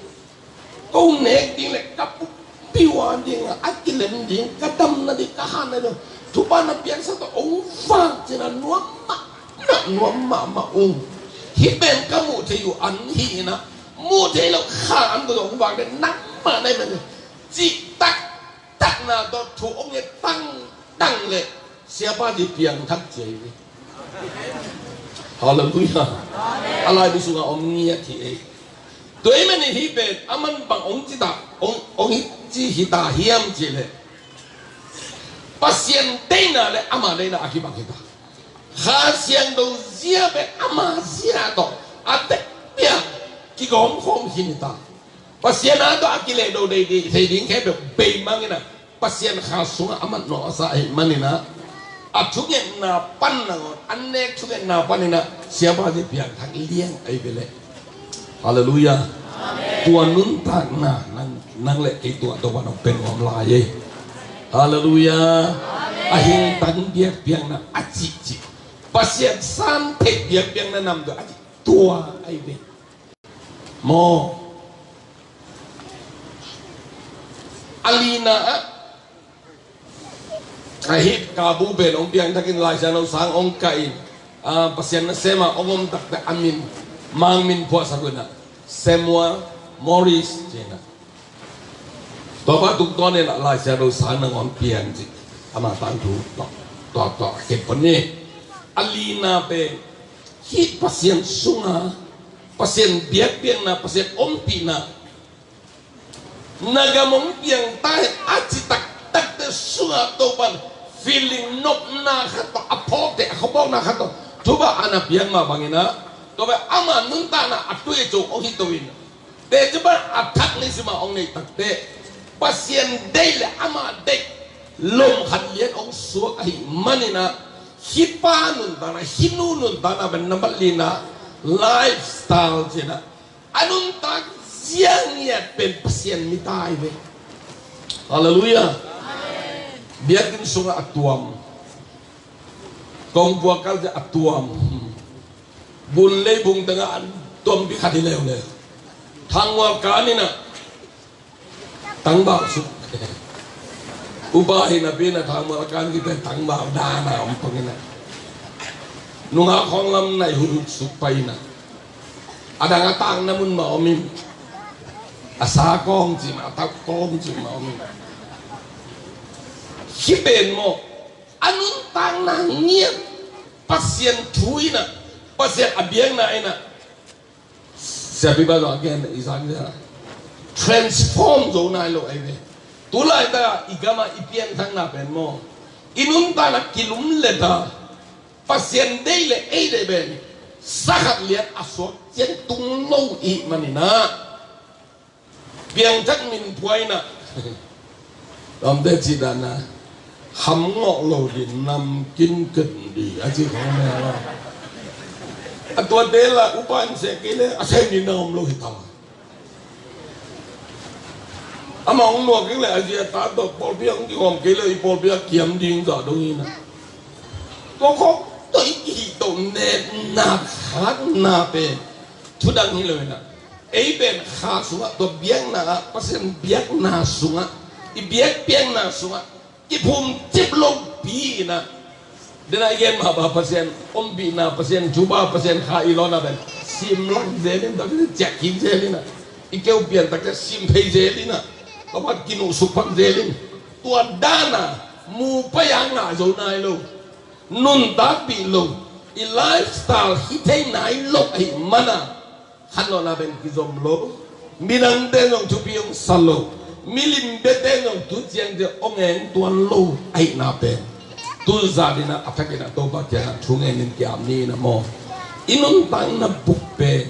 ko nek ding leh ka pumpi uh a ding a, a kilem ding, ka damna ding, ka hatna ding, thupha na piaksa tawh hong vak cih na, nuam mahmah, nuam mahmah ung. Hih pen ka muh theih uh an hi in ah, muh theih loh Kha an ko zong hong vak ding, nangmah na hi pen, cih tak takna tawh thu hong nget tangtang leh siapa zi piangthak ci hi. Halleluiah. A laibu sungah om ngiat hi ei. Tua ahih manin hih pen aman bang hong ci ta, hong, hong hi ci hi ta hiam cih leh, Pasian deihna le ama deihna a kibang hi ta. Kha Siangtho zia pen ama zia tawh a tekpi a kigawmkhawm khin hi ta. Pasian a tawh a kilehdo thei ding khempeuh beimang in ah, Pasian Kha sungah a mat nawh a sa ahih manin ah, a thungetna pan nangawn, a nek thungetna panin ah siapa zi piangthak liang ahi ve leh. Halleluiah. Tua nuntakna nang, nang le kei tungah Topa in hong pia nuam lai ei. Halleluiah. A hingtang biakpiakna a cihcih, Pasian san theih biakpiakna namdang a cih tua ahi ve. Maw, a lina ah, a hih Kabu pen hong piangthakin Lai Siangtho sang hong kah in, ah, Pasian nasem ah hong om takte a min, Mang min phuahsak uh in ah, Samuel Morris ci in ah. Tua pa tungtawn in ah Lai Siangtho sang nangawn piang ci. Ama tangthu tua, tua, tua, a kep pon ni. A lina pen hih Pasian sunga, Pasian biakpiakna, Pasian ompihna, na gam hong piang ta hen a ci taktakte sungah Topa'n feeling nopna khat tawh, a phawkte, a khuapawkna khat tawh thupha a na piak mah bangin ah, tua pen ama nuntakna a tuico hong hi to in, teci pan a thak ni sim a hong neih takte, Pasian deih le ama deih lom khat lian hong suak ahih manin ah, hih pa nuntakna, hih nu nuntakna pen nambat lina lifestyle ci in ah, a nuntak ziangiat pen Pasian mita hi ve. Halleluiah. Biakinn sungah a tuam, kongpuak kal ciang a tuam, gun leibung tengah a tuampi khat hi leuleu. Thangmual kan in ah, tangbau suk. Upa hi napi in ah thangmual a kan khit teh tangbau dan a om pang in ah, nungak khawng lam nai huthut suk pai in ah, a dang a tang na mun mah om in, a sa kawng ci mah, a tau kawng ci mah om in. Hih pen maw, a nuntakna ngiat, Pasian thu in ah, Pasian a biakna in ah, siapi pa zong a gen i sang cia, transform zo nai lo ahi ve. Tu laitak ah i gam ah i pianthakna pen maw, i nuntakna kilum leta, Pasian deih le ei deih pen sa khat lian a suak ciang tung lo i hih manin ah, piangthak min phuah in ah, lawmte cih dan a, ham ngawh lo ding, nam kin ken ding a ci khawng mel a, a tuate lah upa in seh kei le a sem ding na om lo hi ta. Amah hong nuak kik le a zi a ta tawh pawlpi ah hong kihawm kei le i pawlpi ah kiam ding zah dong hi in ah. Tua khawng tawh i kihih toh netna khatna pen thudang hi lo in ah, ei pen kha sungah, tua biakna ah, Pasian biakna sungah, i biakpiakna sungah kiphum cip lopi in ah, den a i gen mah bang, Pasian ompihna, Pasian thupha, Pasian kha i lawhna pen sim lak zel in, takte ciah kik zel in ah, i keu pian takte sim phei zel in ah, tua pan kinuhsuk phak zel in, tua dan a mu pai a ngah zo nai lo, nuntakpih lo, i lifestyle hi thei nai lo ahih man a, khanlawhna pen kizom lo, midangte zong thupi hong sa lo, milim biate zong tu ciangciang hong eng tuan lo ahihna pen, tu zan in ah a thak in ah Topa kiangah thu ngen in ki-ap ni in ah maw, i nuntakna buk pen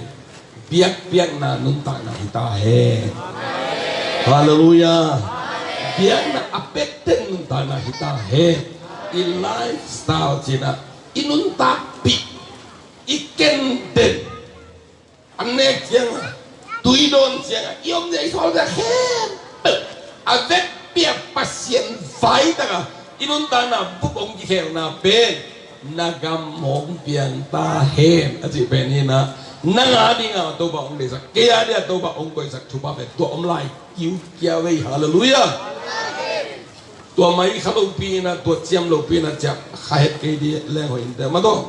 biakpiakna nuntakna hi ta hen. Halleluiah. Biakna a pekten nuntakna hi ta hen. I lifestyle ci in ah, i nuntakpih, i ken den, a nek ciangah, tui dawn ciangah, i om zia i sawl zia khempeuh a vekpi-a Pasian vai takah i nuntakna buk hong kikhelna pen na gam hong piang ta hen a cih pen hi in ah, nang a dingah Topa hong deihsak, kei a dingah Topa hong koihsak thupha pen tua om lai kiukia vei. Halleluiah. Tua mai kha lopi in ah, tua ciam lopi in ah ciah kha het kei dih leng hoih in teh mah tawh.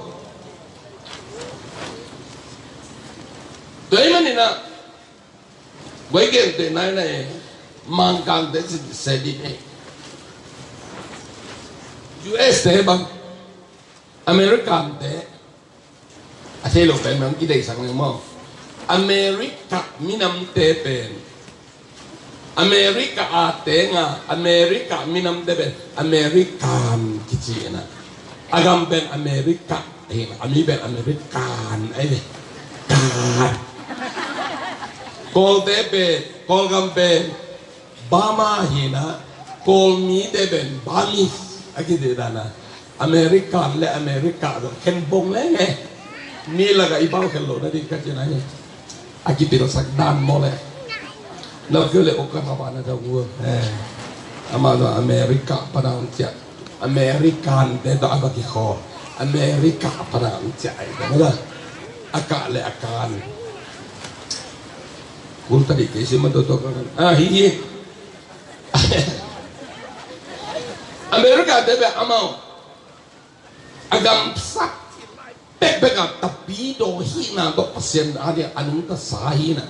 Tua ahih manin ah, guai gente nainai, Mangkangte se dih eh. U S te bang, Americante, a thei lo pen mah hong kideihsak leng maw. America minamte pen, America a teng a, America minamte pen American kici in ah, a gam pen America hi in ah, a mi pen American ahi ve. Kan. Kawlte pen, Kawlgam pen Burma hi in ah, Kawl mite pen Burmese a kici dan a, American le America zong khen bong leng e. Mi lakah i pau khen loh nading ka cihna hi. A kipilsak dan maw le. Na keu le Okada pa na tau ngu. Eh. Amah zong America pa na hong ciah. Americante tawh a va kikhawl. America pa na hong ciah ahi. A kah le a kan. Kul tadi kei si ma to to ka kan. Ah, hi hi. America te bel amau a gamsa pekpek a tapidaw hihna tawh Pasian a dia a nungta sa hi na.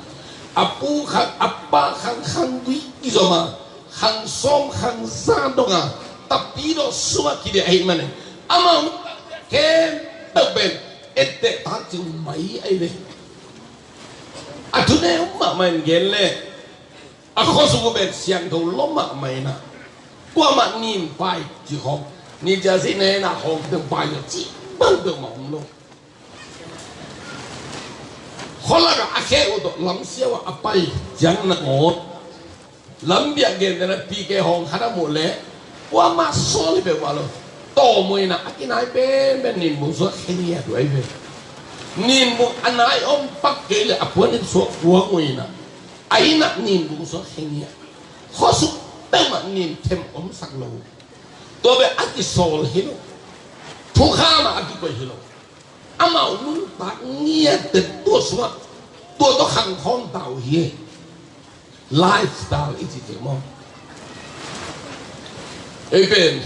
A pu khang, a pa khang, khang dui kizom a, khang sawm, khang za dong a, tapidaw sung a kidia ahih manin amau khempeuh pen etteh takcing mai ahi ve. A thunei om mahmah in gen leh a khuasung uh pen siangtho lua mahmah in ah, kuamah nin pai ci khawng, nin ciang si ne na khawng teng pai lo ci bang deuh mah om lo. Khualak ah a khe uh tawh lamsiau ah a pai ciang nangawn lambiak gentehna P K hawng khat a muh leh kuamah sawl hi peuhmah lo. Tawm uh in ah a kinai penpen ninbung sungah khe ngiat uh ahi ve. Ninbung a nai om pak kei leh a puan in suak kuang uh in ah, a inn ah ninbung sungah khe ngiat. Khuasung peuhmah nin them omsak lo. Tua bel a kisawl hi lo. Thukham ah a kikoih hi lo. Amau nuntak ngiatte tua sungah tua tawh khang khawm ta uh hi. Lifestyle i cih ciang maw? Ei pen,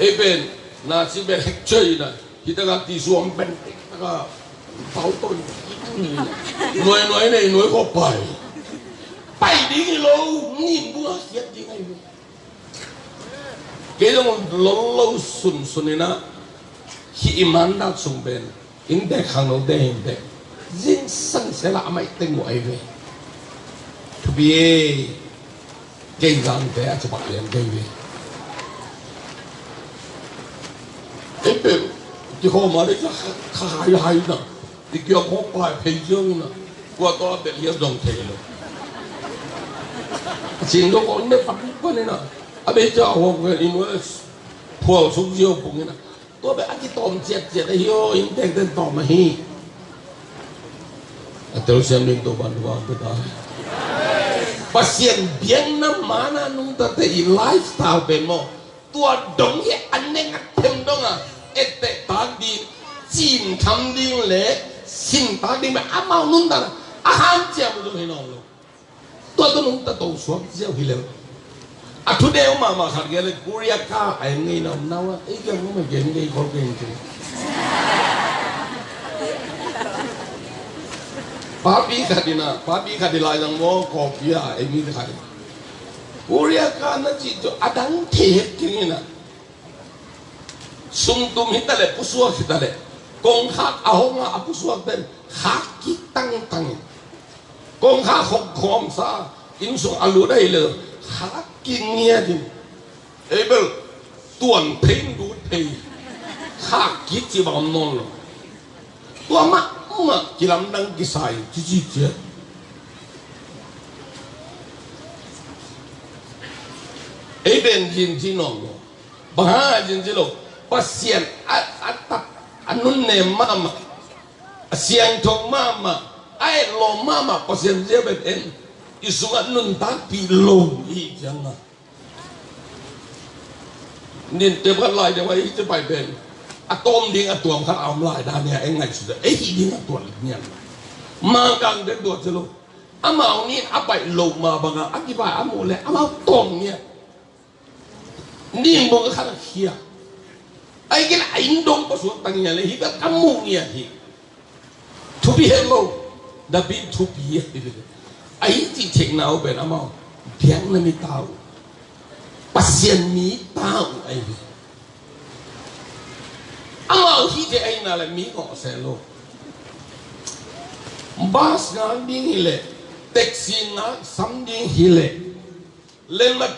ei pen na ci bel hek cuai na, hi taka tisuam pen taka pau to, nuai nuai nei nuai ko pai. Pai ding hi lo, ninbung a khiat ding ahi lo. Kei zong lolo sunsun in ah hih i mandat sung pen inntek khangnote hi inteh, zingsang sela a maih teng uh ahi ve. Thupi e. Kei zangte a cipah lian kei ve. Ei peuh kikhawm a dei kha hai hai na. I kiang khawng pai phei ciangin ah kua tawh a belh hiam zong thei lo. A cing dong khawng ne pat panin ah a bei cia hawng vel in wes phual suk ziau pungin ah tua bek a kitawm ciatciat ahi aw, inntekten tawm ahi. A telsiam ding Topa'n thupha hong pia ta. Pasian biakna mana nungtate i lifestyle pen maw, tua dong hi a neng a them dong a etteh tak ding, cin tham ding le sin tak ding bek amau nuntakna a hanciam uh zong hi nawn lo. Tua tawh nungta to suak ziau hi lel. A thudeu mahmah khat gen le Korea ka a en ngei na om nau a ei gen ngei khol gen ci. Papi khat in a, papi khat in lai zang maw kawpi a ei mi khat in. Korea ka na cih tawh a dang thei het keng in a. Sumtum hi ta leh pusuak hi ta leh kongkhak a hong a a pusuak ten khak kik tangtang in. Kongkhak khok khawmsa inn sung a lut ahih leh khak kik ngiat in. Ei bel tuan phei in lut phei. Khak kik cih bang om nawn lo. Tua mahmah kilamdang kisa in cici ciat. Ei ben zin ci nawn lo. Bang hang a zin ci lo. Pasian a, a tak a nunnem mahmah, a siangtho mahmah, a etlawm mahmah Pasian zia ben en i sungah nuntakpih lo i hih ciangah. Nin tep khat lai deuh a i ci pai pen a tawm ding a tuam khat a om lai dan hi a, ei ngaihsut a ei hih ding a tuam nian. Mangkang den tuam ci lo. Amau nin a baih loh mah bangah a kipai a muh leh amau tawm ngiat. Nin bawng a khat a khia. Ai kei leh a inn dong pasuak tang ngiat leh hih bel ka muh ngiat hi. Thupi het lo. David thupi hi. Ahi cih theihna uh pen amau biakna mi ta uh, Pasian mi ta uh ahi hi. Amau hihte ahihna leh mi ngawh seh lo. Bus ngak ding hileh, taxi ngak sam ding hileh, lenmat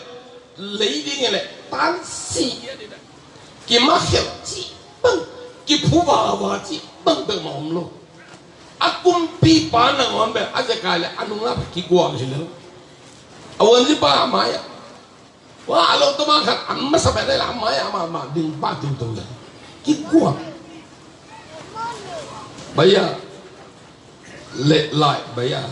lei ding hileh, tan si a ding a kimakhelh cih bang, kiphu vava cih bang bek mah om lo. A kumpipa nangawn bel a zekai leh a nungah kiguak hi lo. A uanzipa a mai-ah Wa, a lo tawh mah khat a masa pen a mai-ah amah mah ding pah ding to le kiguak. Baya leh lai baya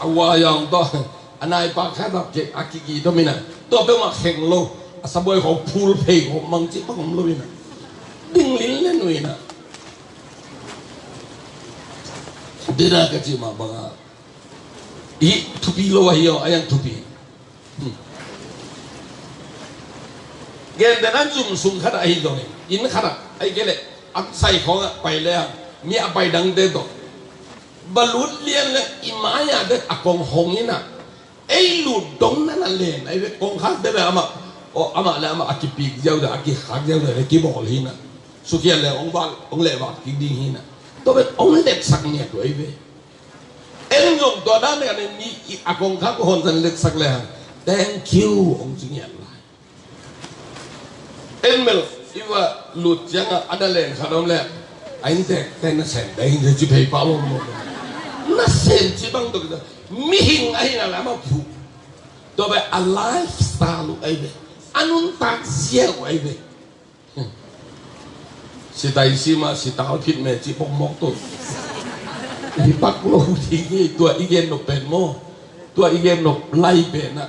a wa yang tawh a naipa khat a kik a kiki tawh mina tua peuhmah kheng lo, a sabuai khawng phul phei khawng mang cih bang om lo ina. Ding lin len uh ina. Dina ka cih mah bangah Ih thupi lo ahi aw, a yang thupi. Gentehna zum sung khatah ahi zongin, inn khatah ahi kei leh a sai khawngah pai le a, mi a pai dangte tawh va lut lian le i mai-ah te a kong hong inah, ei lut dong na na len ahi ve. Kongkhakte le amah, aw, amah le amah a kipik ziau le a kikhak ziau le kibawl hinah, sukhiat le hong vak, hong lehvak kik ding hinah, tua pen hong letsak ngiat uh ahi ve. En zong tua dan deuh a nen mi i a kongkhak uh hong zan letsak le hang, thank you hong ci ngiat lai. En bel i va lut ciangah a na len khat om le, a inntek te na sem dai hin ci phei pah lom lom. Na sem ci bang tuk mihing ahi na lam a phu. Tua bai a lifestyle uh ahi ve. A nuntak zia uh ahi ve. Sitai sima sital khit me ci pokmok tu. Hi pak lo ding hi, tua i gen nop pen maw? Tua i gen nop lai pen ah,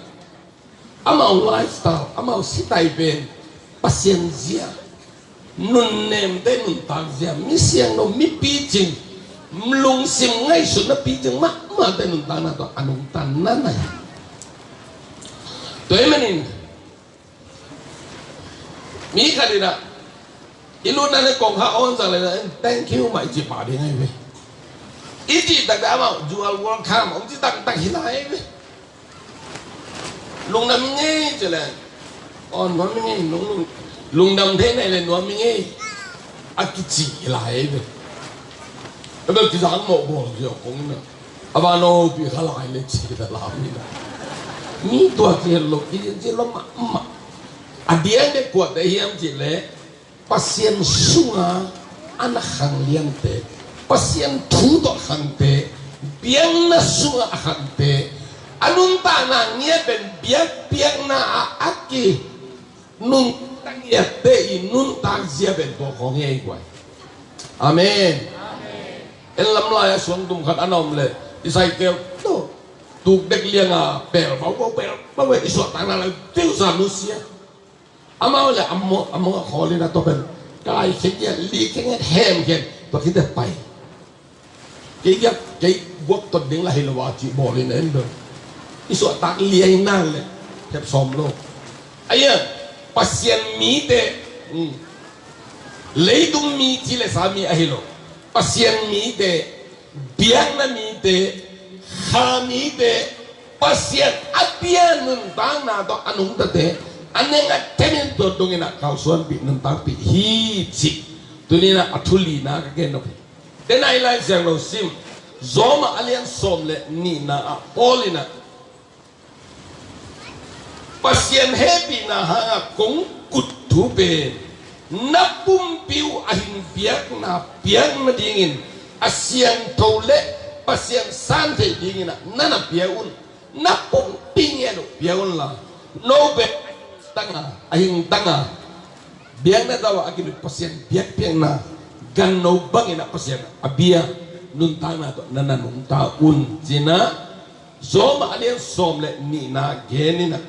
amau lifestyle, amau sitai pen Pasian zia, nunnemte nuntak zia, mi siangtho, mi picing, lungsim ngaihsutna picing mahmahte nuntakna tawh a nungta na na hi. Tua ahih manin mi khat in ah i lutna le kongkhak hong zang le na, thank you mah i ci pah ding ahi ve. I cih taktak amau, you are welcome hong ci taktak hi lai ahi ve. Lungdam ing ei ci le, aw nuam ing ei, lung, lung, lungdam thei na hi le nuam ing ei, a kici hi lai ahi ve. A bel kizang mawh bawl ziau kong in ah, a van aw pi kha lai le ci ta lam in ah, mi tua kihello, kihello mahmah. A diang dek kuate hiam cih leh Pasian sunga a na khangliante, Pasian thu tawh khangte, biakna sunga a khangte, a nuntakna ngiat pen biakpiakna ah a ki nuntak ngiatte i nuntak zia pen tua khawng hi ei guai. Amen. En lam lai-ah suangtum khat a na om leh i saikel tawh tuk dek lianga pel bau bau pel bau i suahtakna lai teusa nusia. Amau le amau, amau a khawl in a tua pen kai khengiat, li khengiat, hem khen tua khite pai. Kei giak kei guak tot ding la hi lo a cih bawl in en dong. I suahtak liai nang le hep sawm lo. Aia, Pasian mite, um, leitung mi ci le sa mi ahi lo. Pasian mite, biakna mite, kha mite, Pasian a bia nuntakna tawh a nungtate, a neng a temin tua dongin a kalsuanpih nuntakpih hi cih. Tuninah a thu lina ka gen nop hi. Tena i Lai Siangtho sim, Rom a lian sawm le nihna ah Paul inah Pasian hehpihna hanga kong kut thu pen na pumpi uh a hing biakna piak nadingin a siangtho le Pasian san theih dingin ah na na pia un. Na pumpi ngiat uh pia unla, no pen a hing tanga, a hing tanga biakna tawh a kilut Pasian biakpiakna ganno bangin ah Pasian a bia nuntakna tawh na na nungta un cinah Rom a lian sawm le nihna geninah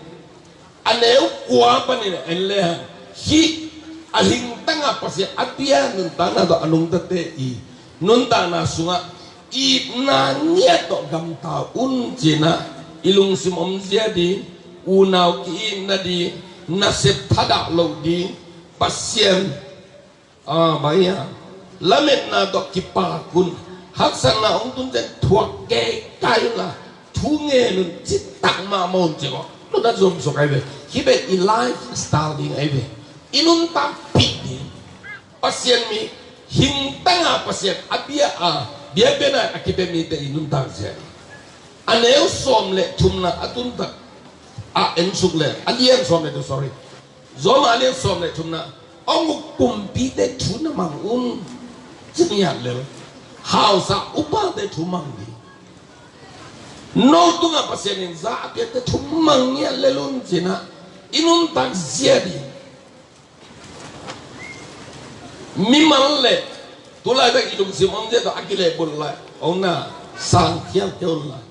a neu kua panin en le hang hih a hingtanga Pasian a bia nuntakna tawh a nungtate i nuntakna sungah itna ngiat tawh gamta un cinah i lungsim omzia ding, unau ki-itna ding, nasep thadah loh ding, Pasian Ah, bai a lametna tawh kipak un, haksatna hong tun ciang thuak keikai unla, thu ngen un, citak mahmah un ci kawh. Nuna zumsuk ai ve. Hih pen i lifestyle ding ai ve. I nuntakpih ding. Pasian mi hingtanga Pasian a bia a biakpiakna a kipia mite i nuntak zia ding. A neu sawm le thumna a tuntak a ensuk le a lian sawm le thum, sorry. Rom a lian sawm le thumna, hong uk kumpite thu na mang un. Ci ngiat lel. Hausa upate thu mang ding. No tungah Pasian in za a piakte thu mang ngiat lel un cinah i nuntak zia ding. Mimal le tulaitak i lungsim omzia tawh a kilehbulh lai hong na sang khial kei un lai.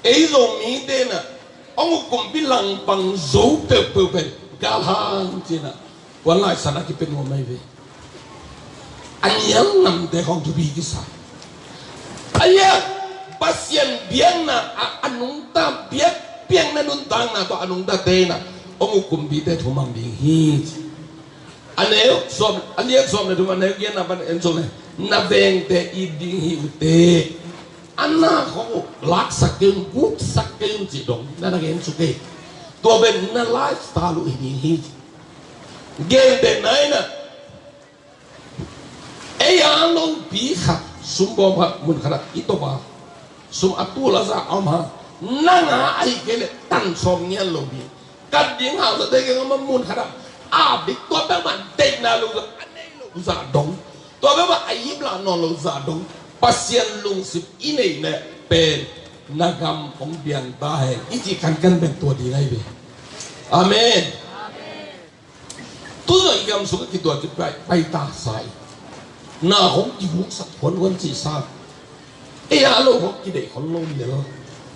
Ei Zomite na hong uk kumpi langpang zo peuhpeuh pen galhang cinah puanlai san a kipia nuam ai ve. A nial namte khawng thupi kisa. Aia, Pasian biakna ah a nungta, biak, biakna nuntakna tawh a nungtate in ah hong uk kumpite thumang ding hi. A neu sawm, a lian sawm le thum, a neu giatna pan en suk le, na vengte it ding hi uh teh, a nak hong uh laksak kei un, guksak kei un cih dong na na gen suk ei. Tua pen na lifestyle uh hi ding hi. Gentehna in ah, ei a lopi khat, sum bawm khat, mun khat ah i tawp a, sum a tul a za a om a, nang a ahih kei leh tan sawm ngiat lo ding. Kat ding hausate kiang a mun khat ah a bik, tua peuhmah deihna lo zah, a nei lo zah dong, tua peuhmah a iplah nawn lo zah dong, Pasian lungsim i neih leh pen na gam hong piang ta hen i cih kankan pen tua ding ahi ve. Amen. Tu zong i gam sung a kituat kipai, pai ta sa hi. Na hong kivuksak huanhuan cih sa. Ei a lo hong kideih khol lo lian lo.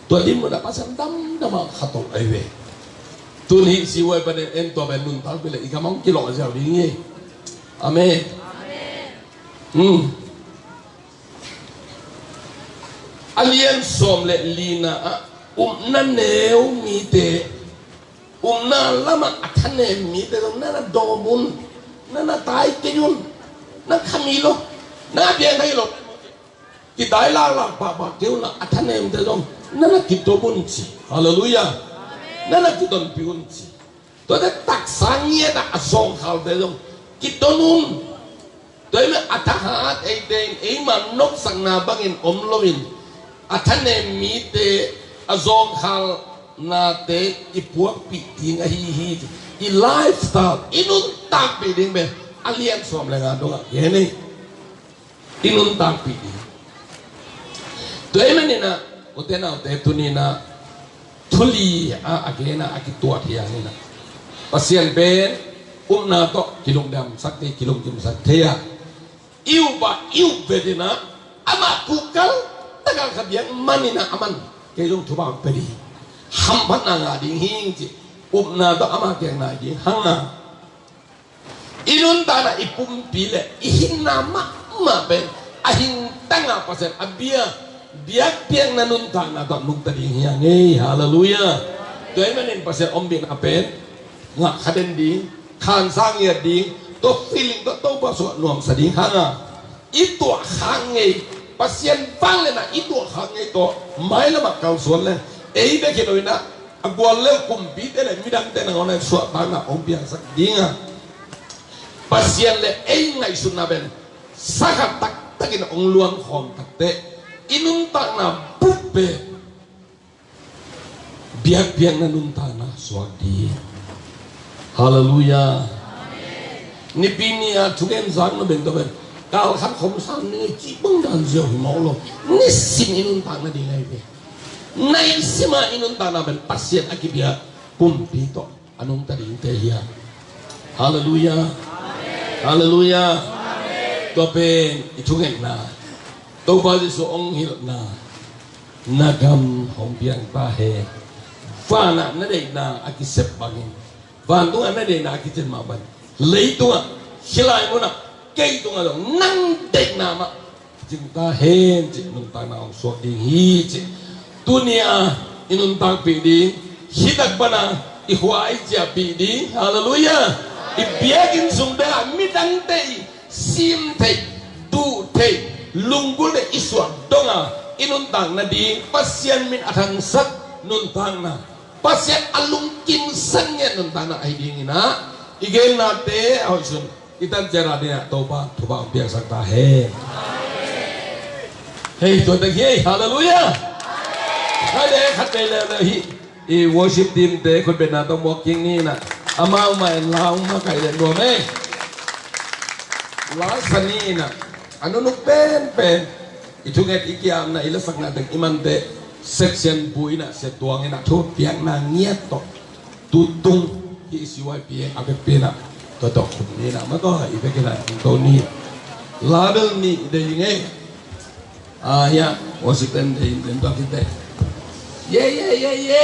Tua din mun a Pasian damdam a kha tawh ahi ve. Tun hih C Y panin en tua pen nuntakpih leh i gam hong kilawh ziau ding hi. Amen. Hmm. A lian sawm le lina ah, upna neu mite, upna lamah a thanem mite zong na na dawm un, na na tai kei un, na khami lo, na piang thei lo. Kitai laklak pahpah kei un a, a thanemte zong na na kidawm un ci. Halleluiah. Na na kidonpih un ci. Tuate taksa ngiat ah a zawngkhalte zong kidon un. Tua ahih manin a thahat eite in eima nopsakna bangin om loin, a thanem mite, a zawngkhalnate i puakpih ding ahi hi. I lifestyle, i nuntakpih ding pen a lian sawm le nga dongah gen hi. I nuntakpih ding. Tua ahih manin ah, ute naute, tuni in ah thu li a, a gen a, a kituat hi hang in ah, Pasian pen upna tawh kilungdamsak thei, kilungkimsak thei a, i up a, i up vet in ah, amah kuhkal tak a ka biak man in ah, aman kei zong thupha pia ding, hamphatna ngah ding hi ing ci, upna tawh ama kiang nai ding hang a, i nuntakna, i pumpi le i hinna mahmah pen a hingtang ah Pasian a bia, biakpiakna nuntakna tawh nungta ding hi hang ei. Halleluiah. Tua ahih manin Pasian ombihna pen ngah kha den ding, khansa ngiat ding, tua feeling tawh Topa sungah nuamsa ding hang a, i tuahkhak ngei, Pasian vangliatna i tuahkhak ngei tawh mailamah kalsuan leng, ei bek hi lo in ah, a guallel kumpite le midangte nangawn a suahtakna hong piangsak ding a, Pasian le ei ngaihsutna pen sakha taktakin hong luankhawm takteh, i nuntakna bup pen biakpiakna nuntakna suak ding. Halleluiah. Nipi ni a thugen zak na beng tawh pen kalkhat khom sam ni ngei cih bang dan ziau hi mawk lo. Nisim i nuntakna ding ahi ve. Naisim a i nuntakna pen Pasian a kipiak pumpi tawh a nungta dingte hi a. Halleluiah. Halleluiah. Tua pen i thungetna, Topa Jesuh hong hilhna, na gam hong piang ta hen. Vanah na deihna a kisep bangin, vantungah na deihna a kicin mah bangin, leitungah, hih lai munah kei tungah zong nang deihna mah cing ta hen cih nuntakna hong suak ding hi cih. Tuni a i nuntakpih ding, hih tak pana i khua i ciahpih ding. Halleluiah. I biakinn sung bek a midangte i sim theih, duh theih, lunggulh theih i suah dong a, i nuntakna ding Pasian min a thangsak nuntakna, Pasian a lungkimsak ngiat nuntakna ahi dingin ah, i gennate a hoih sun i tan ciat a dingah Topa thupha hong piaksak ta hen. Hei, tua teng hi. Halleluiah. Khat le khat vei leuleu hi. I worship team te khutbetna tawh muak kik ni in ah, amau mah in la hong makaih leh nuam ei. La sa ni in ah, a nunuk penpen i thunget, i ki-apna, i lasakna teng i mante, section pu in ah, Sia Tuang in ah thu piakna ngiat tawh, tutung hih C Y P a vekpi in ah, tua tawh khum ni in ah, mah tawh i vek in ah, to ni, la bel ni dei ing ei. Ah, ya, worship team dei in, den tua kinte. Ye, ye, ye, ye.